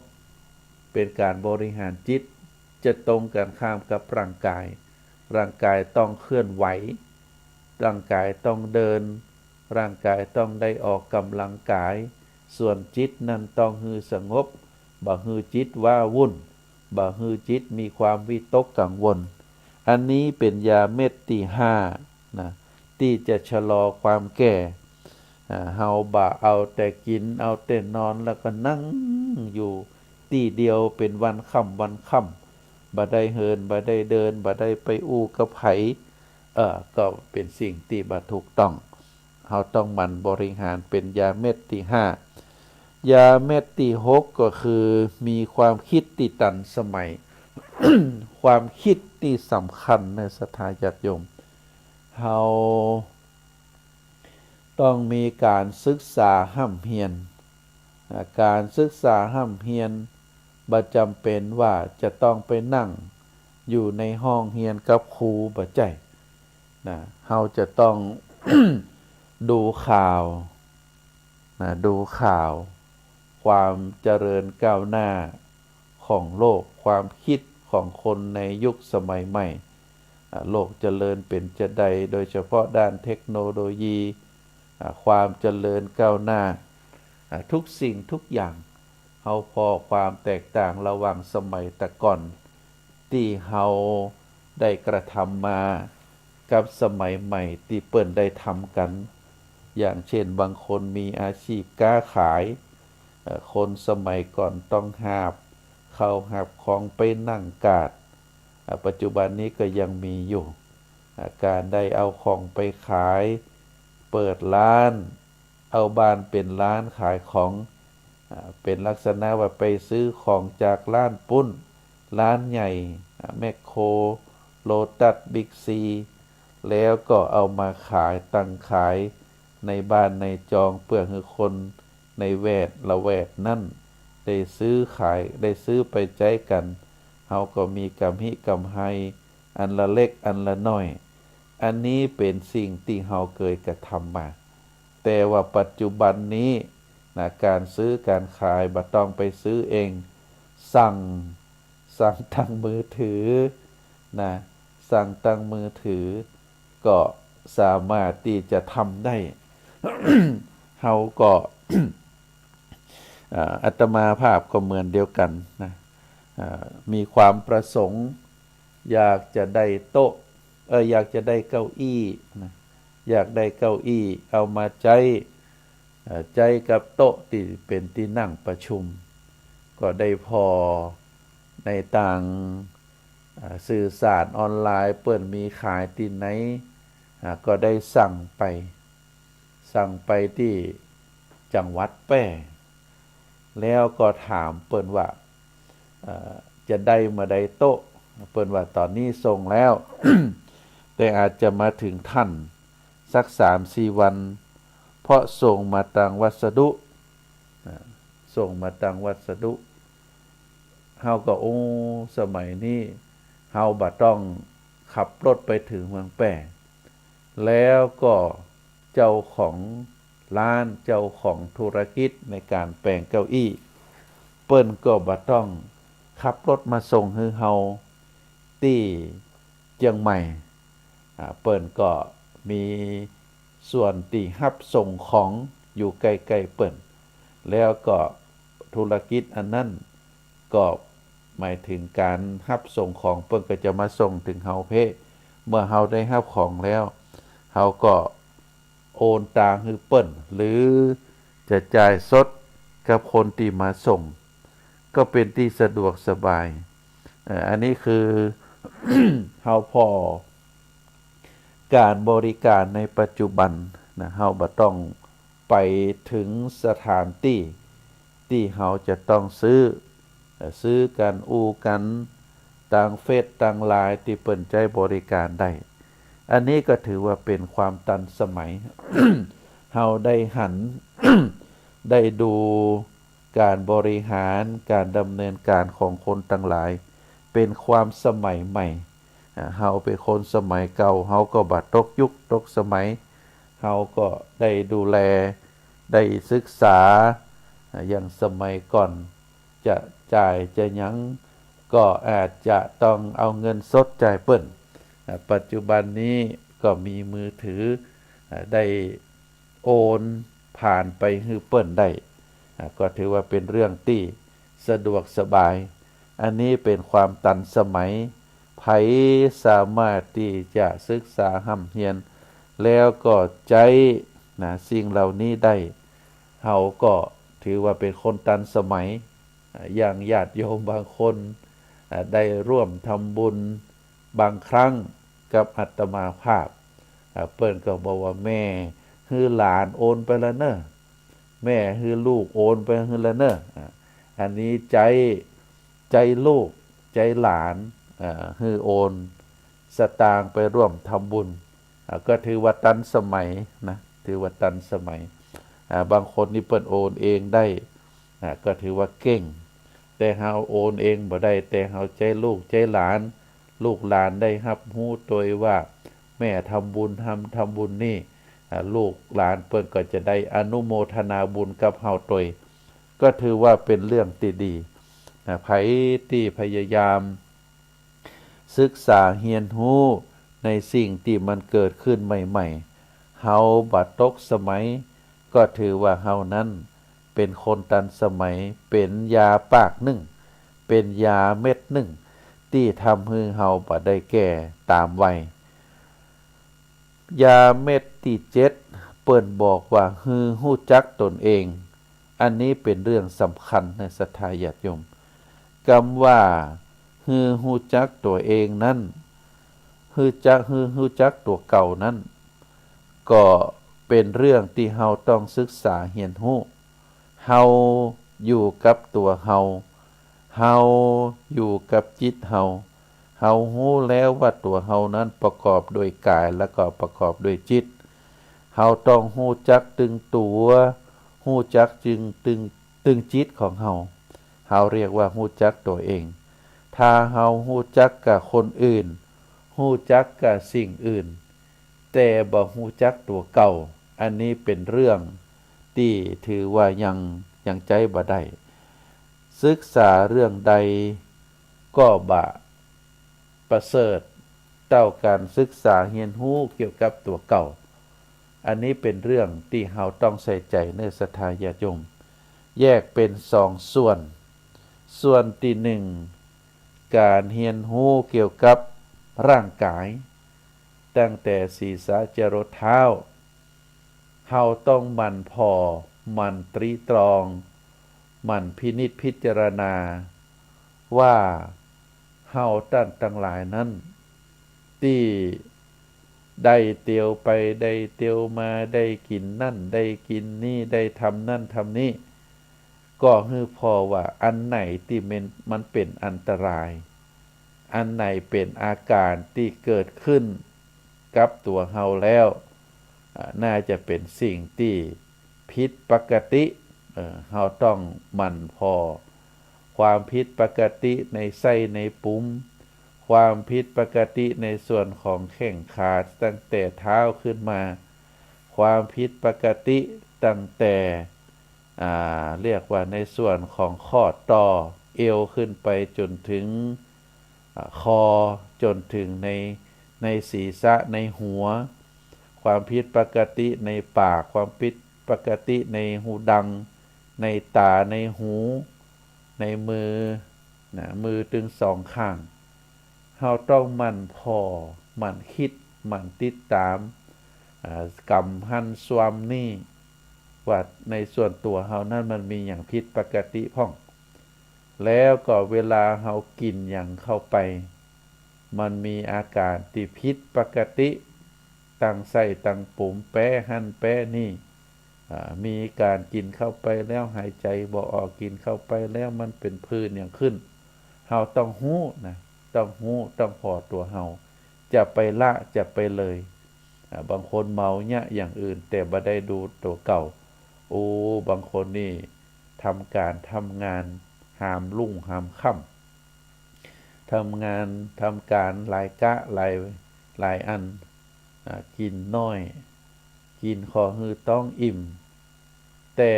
เป๋นก๋านบริหารจิต จะตรงกันข้ามกับร่างก๋าย ร่างก๋ายต้องเคลื่อนไหว ร่างก๋ายต้องเดิน ร่างก๋ายต้องได้ออกก๋ำลังก๋าย ส่วนจิตนั้นต้องหื้อสงบ บ่หื้อจิตว้าวุ่น บ่หื้อจิตมีความวิตกกังวล อันนี้เป๋นยาเม็ดตี้ห้านะ ตี้จะชะลอความแก่ อ่า เฮาบ่าเอาแต่กิ๋น เอาแต่นอน แล้วก็นั่งอยู่ตี้เดียวเป๋นวันค่ำวันค่ำ บ่ได้เหิน บ่ได้เดิน บ่ได้ไปอู้กับใผ เอ่อ ก็เป๋นสิ่งตี้บ่ถูกต้อง เฮาต้องหมั่นบริหาร เป๋นยาเม็ดตี้ห้า ยาเม็ดตี้หกก็คือมีความกึ๊ดตี้ตันสมัย ความกึ๊ดตี้สำคัญเนาะ ศรัทธาญาติโยม เฮาต้องมีก๋านศึกษาฮ่ำเฮียน อ่า ก๋านศึกษาฮ่ำเฮียนบ่จ๋ำเป๋นว่าจะต้องไปนั่งอยู่ในห้องเฮียนกับครู บ่ใจ้นะ เฮาจะต้อง ดูข่าว นะ ดูข่าว ความเจริญก้าวหน้าของโลก ความกึ๊ดของคนในยุคสมัยใหม่ อ่า โลกเจริญเป๋นจาใด โดยเฉพาะด้านเทคโนโลยี อ่า ความเจริญก้าวหน้า อ่า ทุกสิ่งทุกอย่าง เฮาผ่อความแตกต่างระหว่างสมัยตะก่อน ตี้เฮาได้กระทำมา กับสมัยใหม่ตี้เปิ้นได้ทำกั๋น อย่างเจ้นบางคนมีอาชีพก๊าขาย เอ่อ คนสมัยก่อนต้องหาบข้าวหาบของไปนั่งกาด อ่า ปัจจุบันนี้ก็ยังมีอยู่ อ่า ก๋านได้เอาของไปขาย เปิดร้าน เอาบ้านเป๋นร้านขายของ อ่า เป๋นลักษณะว่าไปซื้อของจากร้านปุ้น ร้านใหญ่ อ่า แมคโคร โลตัส บิ๊กซี แล้วก็เอามาขาย ตั้งขายในบ้านในจอง เปื้อหื้อคนในแวดละแวกนั้นได้ซื้อขาย ได้ซื้อไปใจ๊กั๋น เฮาก็มีก๋ำฮิก๋ำไฮอันละเล็กอันละน้อย อันนี้เป๋นสิ่งตี้เฮาเกยกระทำมา แต่ว่าปัจจุบันนี้นะ ก๋านซื้อก๋านขายบ่ต้องไปซื้อเอง สั่ง สั่งตางมือถือนะ สั่งตางมือถือ ก็สามารถตี้จะทำได้ เฮาก็ อ่า อาตมาภาพก็เหมือนเดียวกั๋นนะ อ่า มีความประสงค์ อยากจะได้โต๊ะ เอ่อ อยากจะได้เก้าอี้นะ อยากได้เก้าอี้เอามาใจ๊ เอ่อ ใจ๊กับโต๊ะตี้เป๋นตี้นั่งประชุม ก็ได้ผ่อในตาง อ่า สื่อสารออนไลน์ เปิ้นมีขายตี้ไหน อ่า ก็ได้สั่งไป สั่งไปตี้จังหวัดแป้ แล้วก็ถามเปิ้นว่า เอ่อ จะได้เมื่อใดโต๊ะ เปิ้นว่าต๋อนนี้ส่งแล้ว แต่อาจจะมาเถิงต้านสักสามสี่วัน เพราะส่งมาตางวัสดุ อ่า ส่งมาตางวัสดุ เฮาก็ โอ้ สมัยนี้เฮาบ่ต้องขับรถไปเถิงเมืองแป้ แล้วก็เจ้าของร้าน เจ้าของธุรกิจในก๋านแป๋งเก้าอี้ เปิ้นก็บ่ต้องขับรถมาส่งหื้อเฮาตี้เจียงใหม่ อ่า เปิ้นก็มีส่วนตี้ฮับส่งของอยู่ใก้ๆ เปิ้น แล้วก็ธุรกิจอันนั้นก็หมายเถิงก๋านฮับส่งของ เปิ้นก็จะมาส่งเถิงเฮาเป๊ะ เมื่อเฮาได้ฮับของแล้ว เฮาก็โอนตางหื้อเปิ้น หรือจะจ่ายสดกับคนตี้มาส่ง ก็เป๋นตี้สะดวกสบาย เอ่อ อันนี้คือ เฮาผ่อ ก๋านบริการในปัจจุบันนะ เฮาบ่ต้องไปเถิงสถานตี้ ตี้เฮาจะต้องซื้อ เอ่อ ซื้อกั๋น อู้กั๋น ตางเฟซ ตางไลน์ ตี้เปิ้นใจ๊บริการได้ อันนี้ก็ถือว่าเป๋นความตันสมัย เฮาได้หัน ได้ดูก๋านบริหาร ก๋านดำเนินก๋านของคนตังหลาย เป๋นความสมัยใหม่ อ่า เฮาเป๋นคนสมัยเก่า เฮาก็บ่ตกยุคตกสมัย เฮาก็ได้ดูแล ได้ศึกษา อ่า อย่างสมัยก่อน จะจ่ายจะหยัง ก็อาจจะต้องเอาเงินสดจ่ายเปิ้น อ่า ปัจจุบันนี้ก็มีมือถือ อ่า ได้โอนผ่านไปหื้อเปิ้นได้ อ่า ก็ถือว่าเป๋นเรื่องตี้สะดวกสบาย อันนี้เป๋นความตันสมัย ใผสามารถตี้จะศึกษาฮ่ำเฮียน แล้วก็ใจ๊นะ สิ่งเหล่านี้ได้ เฮาก็ถือว่าเป๋นคนตันสมัย อ่า อย่างญาติโยมบางคน อ่า ได้ร่วมทำบุญบางครั้งกับอาตมาภาพ อ่า เปิ้นก็บอกว่า แม่หื้อหลานโอนไปแล้วเน่อ แม่หื้อลูกโอนไปหื้อแล้วเน่อ อ่า อันนี้ใจ๊ ใจ๊ลูก ใจ๊หลาน อ่า หื้อโอนสตางค์ไปร่วมทำบุญ อ่า ก็ถือว่าตันสมัยนะ ถือว่าตันสมัย อ่า บางคนนี่เปิ้นโอนเองได้ อ่า ก็ถือว่าเก่ง แต่เฮาโอนเองบ่ได้ แต่เฮาใจ๊ลูกใจ๊หลาน ลูกหลานได้ฮับฮู้ตวยว่าแม่ทำบุญ ทำ ทำบุญนี่ อ่า ลูกหลานเปิ้นก็จะได้อนุโมทนาบุญกับเฮาตวย ก็ถือว่าเป๋นเรื่องตี้ดี นะ ใผตี้พยายาม ศึกษาเฮียนฮู้ในสิ่งตี้มันเกิดขึ้นใหม่ๆ เฮาบ่ตกสมัย ก็ถือว่าเฮานั้นเป๋นคนตันสมัย เป๋นยาปากนึ่ง เป๋นยาเม็ดนึ่ง ตี้ทำหื้อเฮาบ่ได้แก่ต๋ามวัย ยาเม็ดตี้เจ็ด เปิ้นบอกว่า หื้อฮู้จักตนเอง อันนี้เป๋นเรื่องสำคัญนะศรัทธาญาติโยม กำว่า หื้อฮู้จักตั๋วเองนั้น ฮู้จัก หื้อฮู้จักตั๋วเก่านั้น ก็เป๋นเรื่องตี้เฮาต้องศึกษาเฮียนฮู้ เฮาอยู่กับตั๋วเฮา เฮาอยู่กับจิตเฮา เฮาฮู้แล้วว่าตั๋วเฮานั้นประกอบด้วยก๋าย แล้วก็ประกอบด้วยจิต เฮาต้องฮู้จักตึงตั๋ว ฮู้จักตึง ตึง ตึงจิตของเฮา เฮาเรียกว่าฮู้จักตั๋วเอง ถ้าเฮาฮู้จักกับคนอื่น ฮู้จักกับสิ่งอื่น แต่บ่ฮู้จักตั๋วเก่า อันนี้เป๋นเรื่องตี้ถือว่ายัง ยังใจ๊บ่ได้ ศึกษาเรื่องใดก็บ่ประเสริฐเต้าก๋านศึกษาเฮียนฮู้เกี่ยวกับตั๋วเก่า อันนี้เป๋นเรื่องตี้เฮาต้องใส่ใจ๋เน่อศรัทธาญาติโยม แยกเป๋นสองส่วน ส่วนตี้นึ่ง ก๋านเฮียนฮู้เกี่ยวกับร่างก๋าย ตั้งแต่ศีรษะจะรดเท้า เฮาต้องหมั่นผ่อ หมั่นตรีตรอง หมั่นพินิจพิจารณา ว่าเฮาต้านตังหลายนั้น ตี้ได้เตียวไปได้เตียวมา ได้กิ๋นนั่นได้กิ๋นนี่ ได้ทำนั่นทำนี่ ก็หื้อผ่อว่าอันไหนตี้มัน มันเป๋นอันตราย อันไหนเป๋นอาก๋านตี้เกิดขึ้นกับตั๋วเฮาแล้ว อ่า น่าจะเป๋นสิ่งตี้ผิดปกติ เอ่อ เฮาต้องหมั่นผ่อ ความผิดปกติในไส้ในปุ๋ม ความผิดปกติในส่วนของแข้งขาตั้งแต่เท้าขึ้นมา ความผิดปกติตั้งแต่ อ่า เรียกว่าในส่วนของข้อต่อเอวขึ้นไปจ๋นถึง อ่า คอ จ๋นถึงใน ในศีรษะ ในหัว ความผิดปกติในปาก ความผิดปกติในฮูดัง ในต๋า ในหู ในมือ นะ มือตึงสองข้าง เฮาต้องหมั่นผ่อ หมั่นกึ๊ด หมั่นติดต๋าม อ่า กำหั้นซวมนี่ ว่าในส่วนตั๋วเฮานั้นมันมีหยังผิดปกติพ่อง แล้วก็เวลาเฮากิ๋นหยังเข้าไป มันมีอาก๋านตี้ผิดปกติ ตังไส้ตังปุ๋ม แป๊หั้นแป๊นี่ อ่า มีก๋านกิ๋นเข้าไปแล้วหายใจ๋บ่ออก กิ๋นเข้าไปแล้วมันเป๋นผื่นหยังขึ้น เฮาต้องฮู้นะ ต้องฮู้ ต้องผ่อตั๋วเฮา จะไปละ จะไปเลย อ่า บางคนเมาเยียะอย่างอื่น แต่บ่ได้ดูตั๋วเก่า โอ้ บางคนนี่ทำก๋านทำงานหามรุ่งหามค่ำ ทำงานทำก๋านหลายกะหลาย หลายอัน อ่า กิ๋นน้อย กิ๋นขอหื้อต๊องอิ่ม แต่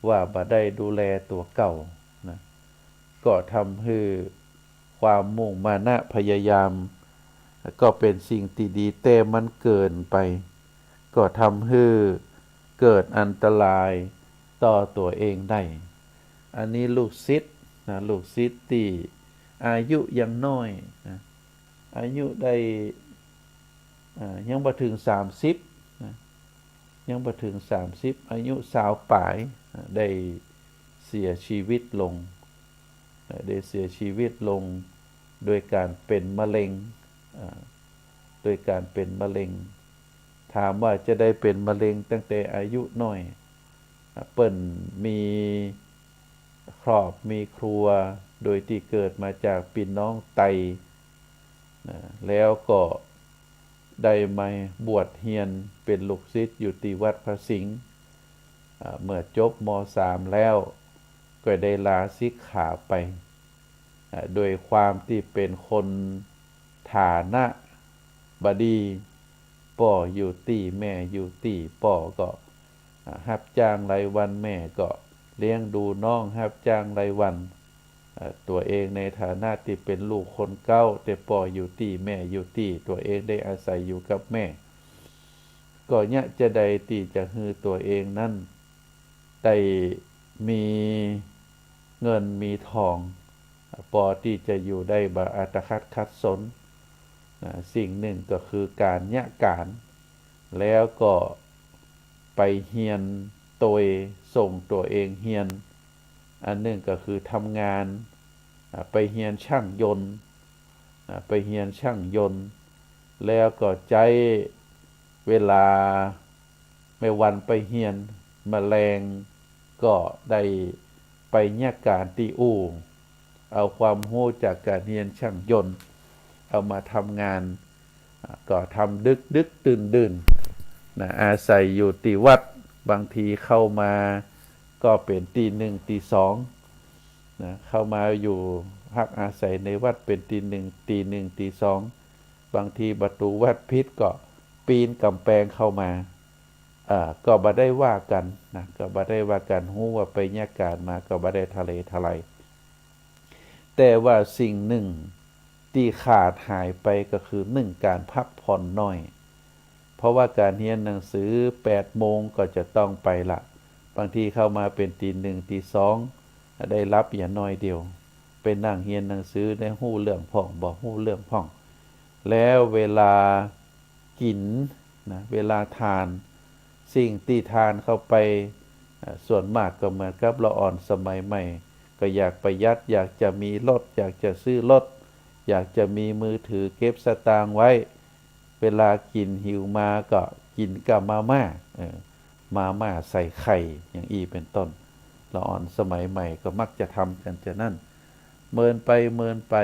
ว่าบ่ได้ดูแลตั๋วเก่านะ ก็ทำหื้อความมุ่งมานะพยายาม ก็เป๋นสิ่งตี้ดี แต่มันเกินไป ก็ทำหื้อเกิดอันตรายต่อตั๋วเองได้ อันนี้ลูกศิษย์นะ ลูกศิษย์ตี้อายุยังน้อยนะ อายุได้ อ่า ยังบ่เถิงสามสิบนะ ยังบ่เถิงสามสิบ อายุซาวป๋าย อ่า ได้เสียชีวิตลง อ่า ได้เสียชีวิตลงโดยก๋านเป๋นมะเร็ง อ่า โดยก๋านเป๋นมะเร็ง ถามว่าจะได้เป๋นมะเร็งตั้งแต่อายุน้อย อ่า เปิ้นมีครอบมีครัว โดยตี้เกิดมาจากปี้น้องไต นะ แล้วก็ได้มาบวชเฮียนเป๋นลูกศิษย์อยู่ตี้วัดพระสิงห์ อ่า เมื่อจบ ม.สาม แล้ว ก็ได้ลาสิกขาไป อ่า โดยความตี้เป๋นคนฐานะบ่ดี ป้ออยู่ตี้ แม่อยู่ตี้ ป้อก็ อ่า ฮับจ้างรายวัน แม่ก็เลี้ยงดูน้องฮับจ้างรายวัน เอ่อ ตั๋วเองในฐานะตี้เป๋นลูกคนเก๊า แต่ป้ออยู่ตี้ แม่อยู่ตี้ ตั๋วเองได้อาศัยอยู่กับแม่ ก็เยียะจะใดตี้จะหื้อตั๋วเองนั้นได้มีเงินมีทอง ปอตี้จะอยู่ได้บ่อัตคัดขัดสน นะ สิ่งนึ่งก็คือก๋านเยียะก๋าน แล้วก็ไปเฮียนโตย ส่งตั๋วเองเฮียน อันนึ่งก็คือทำงาน อ่า ไปเฮียนช่างยนต์ อ่า ไปเฮียนช่างยนต์ แล้วก็ใจ๊เวลาแม่วันไปเฮียน แม่แลงก็ได้ไปเยียะก๋านตี้อู่ เอาความฮู้จากก๋านเฮียนช่างยนต์ เอามาทำงาน อ่า ก็ทำดึกๆ ดื่นๆ นะ อาศัยอยู่ตี้วัด บางทีเข้ามาก็เป๋นตีหนึ่งตีสอง นะ เข้ามาอยู่พักอาศัยในวัดเป๋นตีหนึ่ง ตีหนึ่งตีสอง บางทีประตู๋วัดปิดก็ปีนก๋ำแปงเข้ามา เอ่อ ก็บ่ได้ว่ากั๋นนะ ก็บ่ได้ว่ากั๋น ฮู้ว่าไปเยียะก๋านมา ก็บ่ได้ทะเลทลาย แต่ว่าสิ่งนึ่งตี้ขาดหายไปก็คือนึ่งก๋านพักผ่อนน้อย พ ราะว่าก๋านเฮียนหนังสือแปดโมงก็จะต้องไปละ บางทีเข้ามาเป๋นตีหนึ่งตีสอง ได้หลับอย่างน้อยเดียว ไปนั่งเฮียนหนังสือได้ฮู้เรื่องพ่อง บ่ฮู้เรื่องพ่อง แล้วเวลากิ๋นนะ เวลาทาน สิ่งตี้ทานเข้าไป อ่า ส่วนมากก็เหมือนกับละอ่อนสมัยใหม่ ก็อยากประหยัด อยากจะมีรถ อยากจะซื้อรถ อยากจะมีมือถือเก็บสตางค์ไว้ เวลากิ๋นหิวมาก็กิ๋นกับมาม่า เออ มาม่าใส่ไข่ อย่างอี้เป๋นต้น ละอ่อนสมัยใหม่ก็มักจะทำกั๋นจะนั้น เมินไปเมินไป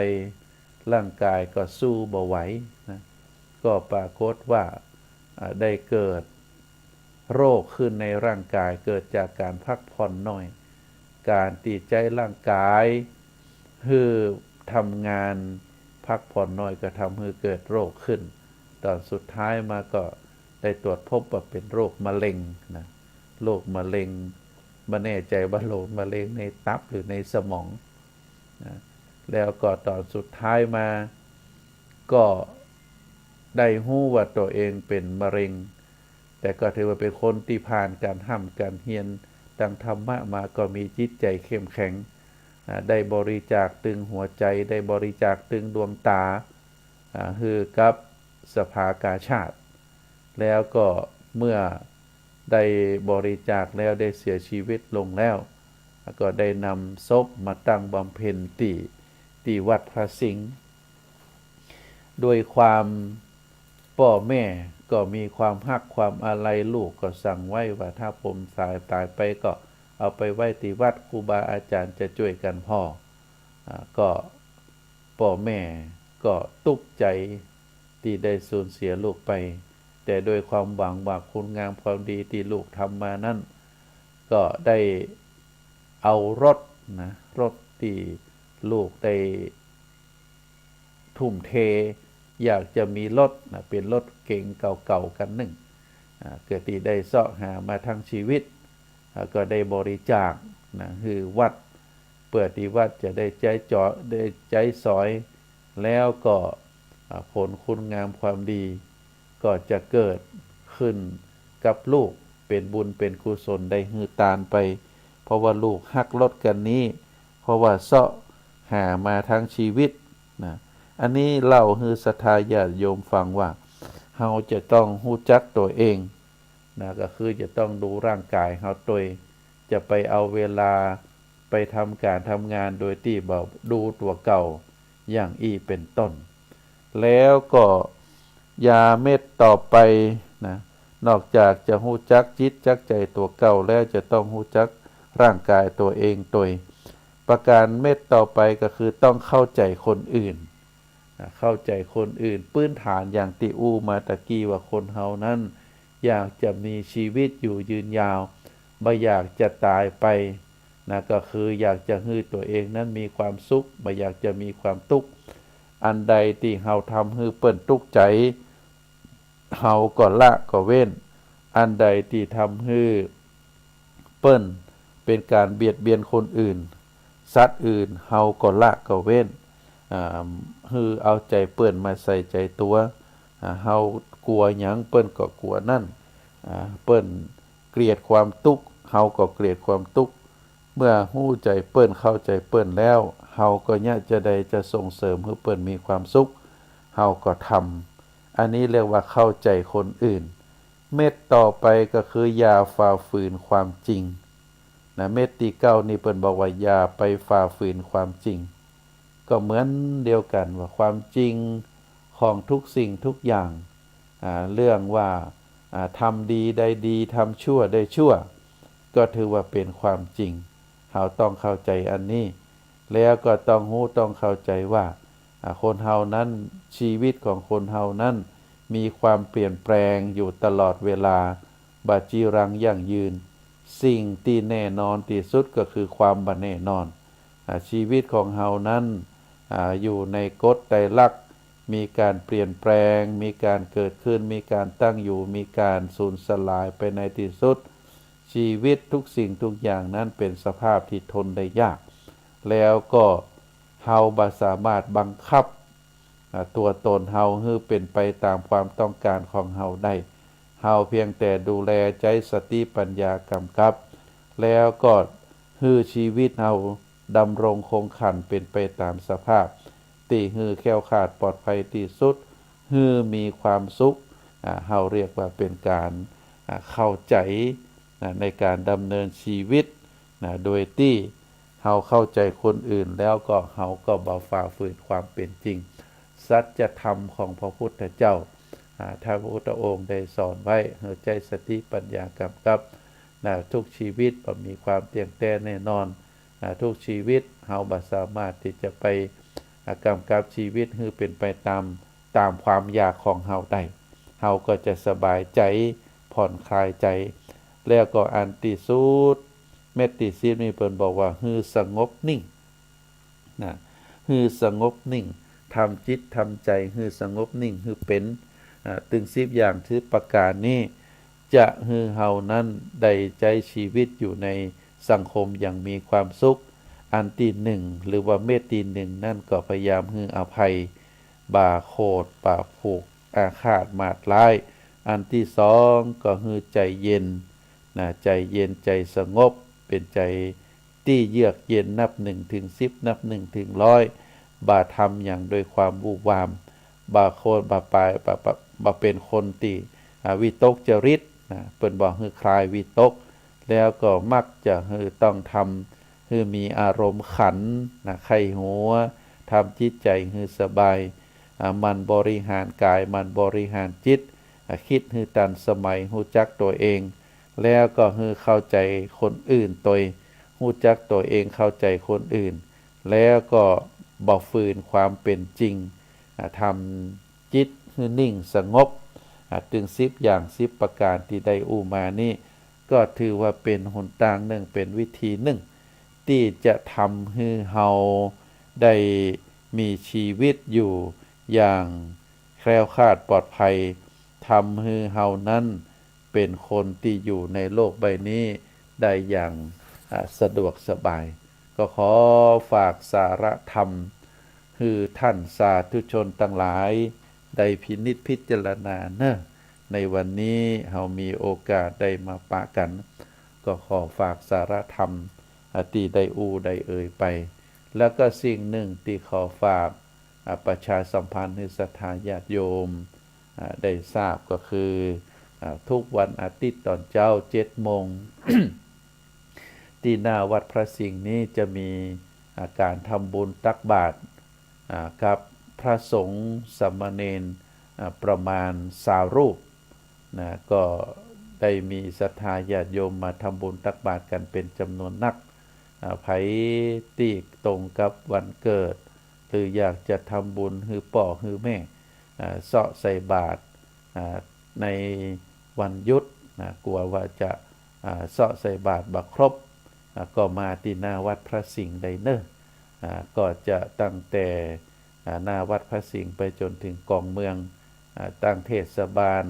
ร่างก๋ายก็สู้บ่ไหวนะ ก็ปรากฏว่า อ่า ได้เกิดโรคขึ้นในร่างก๋าย เกิดจากก๋านพักผ่อนน้อย ก๋านตี้ใจ๊ร่างก๋ายหื้อทำงานพักผ่อนน้อยก็ทำหื้อเกิดโรคขึ้น ต๋อนสุดท้ายมาก็ได้ตรวจพบว่าเป๋นโรคมะเร็งนะ โรคมะเร็ง บ่แน่ใจ๋ว่าโรคมะเร็งในตับหรือในสมองนะ แล้วก็ต๋อนสุดท้ายมาก็ได้ฮู้ว่าตั๋วเองเป๋นมะเร็ง แต่ก็ถือว่าเป๋นคนตี้ผ่านก๋านฮ่ำก๋านเฮียนตางธรรมะมา ก็มีจิตใจ๋เข้มแข็ง อ่า ได้บริจาคตึงหัวใจ๋ ได้บริจาคตึงดวงต๋า อ่า หื้อกับสภากาชาด แล้วก็เมื่อได้บริจาคแล้ว ได้เสียชีวิตลงแล้ว ก็ได้นำศพมาตั้งบำเพ็ญตี้ ตี้วัดพระสิงห์ ด้วยความป้อแม่ก็มีความฮักความอาลัย ลูกก็สั่งไว้ว่า ถ้าผมต๋าย ต๋ายไปก็เอาไปไว้ตี้วัด ครูบาอาจ๋ารย์จะจ้วยกั๋นผ่อ อ่า ก็ป้อแม่ก็ตุ๊กใจ๋ตี้ได้สูญเสียลูกไป แต่ด้วยความหวังว่าคุณงามความดีตี้ลูกทำมานั้น ก็ได้เอารถนะ รถตี้ลูกได้ ทุ่มเท อยากจะมีรถนะ เป๋นรถเก๋งเก่าๆ คันนึ่ง อ่า ก็ตี้ได้เซาะหามาทั้งชีวิต แล้วก็ได้บริจาคนะ หื้อวัด เปื้อตี้วัดจะได้ใจ๊จอ- ได้ใจ๊สอย แล้วก็ อ่า ผลคุณงามความดี ก็จะเกิดขึ้นกับลูก เป๋นบุญเป๋นกุศลได้หื้อตานไป เพราะว่าลูกฮักรถคันนี้ เพราะว่าเซาะหามาทั้งชีวิตนะ อันนี้เล่าหื้อศรัทธาญาติโยมฟังว่า เฮาจะต้องฮู้จักตั๋วเองนะ ก็คือจะต้องดูร่างก๋ายเฮาตวย จะไปเอาเวลาไปทำก๋านทำงานโดยตี้บ่ดูตั๋วเก่า อย่างอี้เป๋นต้น แล้วก็ยาเม็ดต่อไปนะ นอกจากจะฮู้จักจิตจักใจ๋ตั๋วเก่าแล้ว จะต้องฮู้จักร่างก๋ายตั๋วเองตวย ประก๋านเม็ดต่อไปก็คือต้องเข้าใจ๋คนอื่นนะ เข้าใจ๋คนอื่น พื้นฐานอย่างตี้อู้มาตะกี้ว่าคนเฮานั้น อยากจะมีชีวิตอยู่ยืนยาว บ่อยากจะต๋ายไปนะ ก็คืออยากจะหื้อตั๋วเองนั้นมีความสุข บ่อยากจะมีความตุ๊กข์ อันใดตี้เฮาทำหื้อเปิ้นตุ๊กข์ใจ๋ เฮาก็ละก็เว้น อันใดตี้ทำหื้อเปิ้นเป๋นก๋านเบียดเบียนคนอื่น สัตว์อื่น เฮาก็ละก็เว้น อ่า หื้อเอาใจ๋เปิ้นมาใส่ใจ๋ตั๋ว อ่า เฮากั๋วหยังเปิ้นก็กั๋วนั้น อ่า เปิ้นเกลียดความตุ๊กข์ เฮาก็เกลียดความตุ๊กข์ เมื่อฮู้ใจ๋เปิ้น เข้าใจ๋เปิ้นแล้ว เฮาก็เยียะจาใดจะส่งเสริมหื้อเปิ้นมีความสุข เฮาก็ทำ อันนี้เรียกว่าเข้าใจ๋คนอื่น เม็ดต่อไปก็คืออย่าฝ่าฝืนความจริงนะ เม็ดตี้เก้านี่เปิ้นบอกว่าอย่าไปฝ่าฝืนความจริง ก็เหมือนเดียวกั๋นว่าความจริงของทุกสิ่งทุกอย่าง อ่า เรื่องว่า อ่า ทำดีได้ดี ทำชั่วได้ชั่ว ก็ถือว่าเป๋นความจริง เฮาต้องเข้าใจ๋อันนี้ แล้วก็ต้องฮู้ต้องเข้าใจ๋ว่า อ่า คนเฮานั้น ชีวิตของคนเฮานั้น มีความเปลี่ยนแปลงอยู่ตลอดเวลา บ่จีรังยั่งยืน สิ่งตี้แน่นอนตี้สุดก็คือความบ่แน่นอน อ่า ชีวิตของเฮานั้น อ่า อยู่ในกฎไตรลักษณ์ มีก๋านเปลี่ยนแปลง มีก๋านเกิดขึ้น มีก๋านตั้งอยู่ มีก๋านสูญสลายไปในตี้สุด ชีวิตทุกสิ่งทุกอย่างนั้นเป๋นสภาพตี้ทนได้ยาก แล้วก็เฮาบ่สามารถบังคับ อ่า ตั๋วตนเฮาหื้อเป๋นไปต๋ามความต้องก๋านของเฮาได้ เฮาเพียงแต่ดูแลใจ๊สติปัญญากำกับ แล้วก็หื้อชีวิตเฮาดำรงคงขันเป๋นไปต๋ามสภาพ ตี้หื้อแคล้วคลาดปลอดภัยตี้สุด หื้อมีความสุข อ่า เฮาเรียกว่าเป๋นก๋าน อ่า เข้าใจ๋ นะ ในก๋านดำเนินชีวิต นะ โดยตี้เฮาเข้าใจ๋คนอื่น แล้วก็เฮาก็บ่ฝ่าฝืนความเป๋นจริง สัจธรรมของพระพุทธเจ้า อ่า ถ้าพระพุทธองค์ได้สอนไว้ หื้อใจ๊สติปัญญากำกับ นะ ทุกชีวิตบ่มีความเตี้ยงแต๊แน่นอน นะ ทุกชีวิตเฮาบ่สามารถตี้จะไป อ่า กำกับชีวิตหื้อเป๋นไปต๋าม ต๋ามความอยากของเฮาได้ เฮาก็จะสบายใจ๋ ผ่อนคลายใจ๋ แล้วก็อันตี้สุด เม็ดตี้สิบนี่เปิ้นบอกว่าหื้อสงบนิ่ง นะ หื้อสงบนิ่ง ทำจิตทำใจ๋หื้อสงบนิ่งหื้อเป๋น อ่า ตึงสิบอย่างสิบประก๋านนี้ จะหื้อเฮานั้นได้ใจ๊ชีวิตอยู่ในสังคมอย่างมีความสุข อันตี้หนึ่ง หรือว่าเม็ดตี้หนึ่งนั้นก็พยายามหื้ออภัย บ่าโขด บ่าผูกอาฆาตมาดร้าย อันตี้สองก็หื้อใจ๋เย็น นะ ใจ๋เย็น ใจ๋สงบ เป๋นใจ๋ ตี้เยือกเย็น นับหนึ่งถึงสิบ นับหนึ่งถึงร้อย บ่าทำหยังโดยความวู่วาม บ่าคน บ่าไป บ่า บ่า บ่าเป๋นคนตี้ อ่า วิตกจริตนะ เปิ้นบอกหื้อคลายวิตก แล้วก็มักจะหื้อต้องทำ หื้อมีอารมณ์ขันนะ ใค่หัว ทำจิตใจ๋หื้อสบาย อ่า หมั่นบริหารก๋าย หมั่นบริหารจิต อ่า กึ๊ดหื้อตันสมัย ฮู้จักตั๋วเอง แล้วก็หื้อเข้าใจ๋คนอื่นตวย ฮู้จักตั๋วเอง เข้าใจ๋คนอื่น แล้วก็บ่ฝืนความเป๋นจริง อ่า ทำจิตหื้อนิ่งสงบ อ่า ตึงสิบอย่างสิบประก๋านตี้ได้อู้มานี้ ก็ถือว่าเป๋นหนตางนึ่ง เป๋นวิธีนึ่ง ตี้จะทำหื้อเฮาได้มีชีวิตอยู่อย่างแคล้วคลาดปลอดภัย ทำหื้อเฮานั้นเป๋นคนตี้อยู่ในโลกใบนี้ได้อย่าง อ่า สะดวกสบาย ก็ขอฝากสาระธรรม หื้อท่านสาธุชนตังหลายได้พินิจพิจารณาเน่อ ในวันนี้เฮามีโอกาสได้มาปะกั๋น ก็ขอฝากสาระธรรม อ่า ตี้ได้อู้ได้เอ่ยไป แล้วก็สิ่งนึ่งตี้ขอฝาก อ่า ประชาสัมพันธ์หื้อศรัทธาญาติโยม อ่า ได้ทราบก็คือ อ่า ทุกวันอาทิตย์ต๋อนเจ๊าเจ็ดโมง ตี้หน้าวัดพระสิงห์นี้จะมี อ่า ก๋านทำบุญตักบาตร อ่า กับพระสงฆ์สามเณร อ่า ประมาณซาวรูป นะ ก็ได้มีศรัทธาญาติโยมมาทำบุญตักบาตรกั๋นเป๋นจ๋ำนวนนัก อ่า ใผตี้ตรงกับวันเกิด หรืออยากจะทำบุญหื้อป้อหื้อแม่ อ่า เซาะใส่บาตร อ่า ในวันหยุดนะ กั๋วว่าจะ อ่า เซาะใส่บาตรบ่ครบ อ่า ก็มาตี้หน้าวัดพระสิงห์ได้เน่อ อ่า ก็จะตั้งแต่ อ่า หน้าวัดพระสิงห์ไปจ๋นเถิงกองเมือง อ่า ตางเทศบาล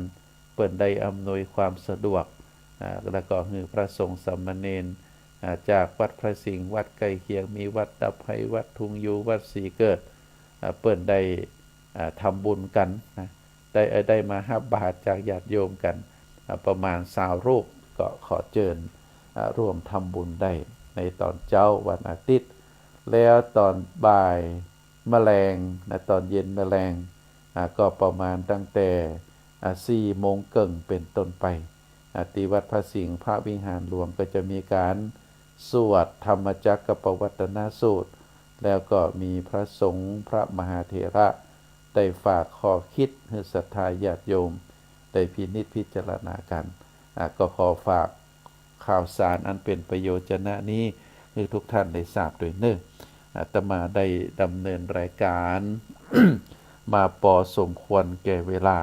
เปิ้นได้อำนวยความสะดวก อ่า แล้วก็หื้อพระสงฆ์สามเณร อ่า จากวัดพระสิงห์ วัดใก้เคียง มีวัดตะไพ วัดทุ่งยู วัดศรีเกิด อ่า เปิ้นได้ อ่า ทำบุญกั๋นนะ ได้ ได้มาฮับบาตรจากญาติโยมกั๋น อ่า ประมาณซาวรูป ก็ขอเจิญ อ่า ร่วมทำบุญได้ในต๋อนเจ๊าวันอาทิตย์ แล้วต๋อนบ่ายมะแลงนะ ต๋อนเย็นมะแลง อ่า ก็ประมาณตั้งแต่ อ่า สี่โมงเกิ่งเป๋นต้นไป อ่า ตี้วัดพระสิงห์พระวิหารหลวงก็จะมีก๋านสวดธรรมจักรกัปปวัตตนสูตร แล้วก็มีพระสงฆ์พระมหาเถระได้ฝากข้อคิดหื้อศรัทธาญาติโยมได้พินิจพิจารณากั๋น อ่า ก็ขอฝากข่าวสารอันเป๋นประโยชนะนี้หื้อทุกท่านได้ทราบตวยเน่อ อาตมาได้ดำเนินรายการ มาปอสมควรแก่เวลา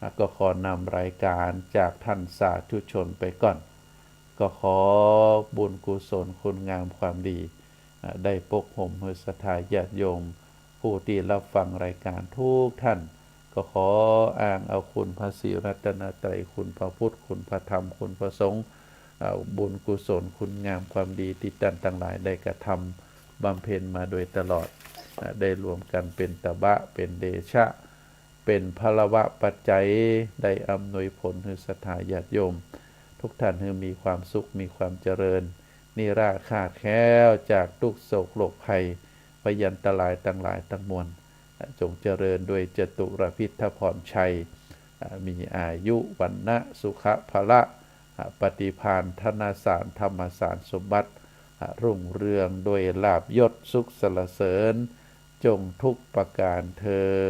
อ่ะ ก็ขอนำรายการจากท่านสาธุชนไปก่อน ก็ขอบุญกุศลคุณงามความดี อ่ะ ได้ปกห่มหื้อศรัทธาญาติโยม ผู้ตี้รับฟังรายการทุกท่าน ก็ขออ้างเอาคุณพระศรีรัตนตรัย คุณพระพุทธ คุณพระธรรม คุณพระสงฆ์ อ่ะ บุญกุศลคุณงามความดีตี้ต้านตังหลายได้กระทำบำเพ็ญมาโดยตลอด อ่ะ ได้รวมกั๋นเป๋นตบะ เป๋นเดชะ เป๋นพลวะปัจจัย ได้อำนวยผลหื้อศรัทธาญาติโยม ทุกท่านหื้อมีความสุข มีความเจริญ นิราขาดแคล้วจากทุกข์โศกโรคภัย พยันตรายตังหลายตังมวล จงเจริญด้วยจตุรพิธพรชัย มีอายุ วรรณะ สุขะ พละ ปฏิภาณ ธนสาร ธรรมสารสมบัติ รุ่งเรืองด้วยลาภยศสุขสรรเสริญ จงทุกประการเทอญ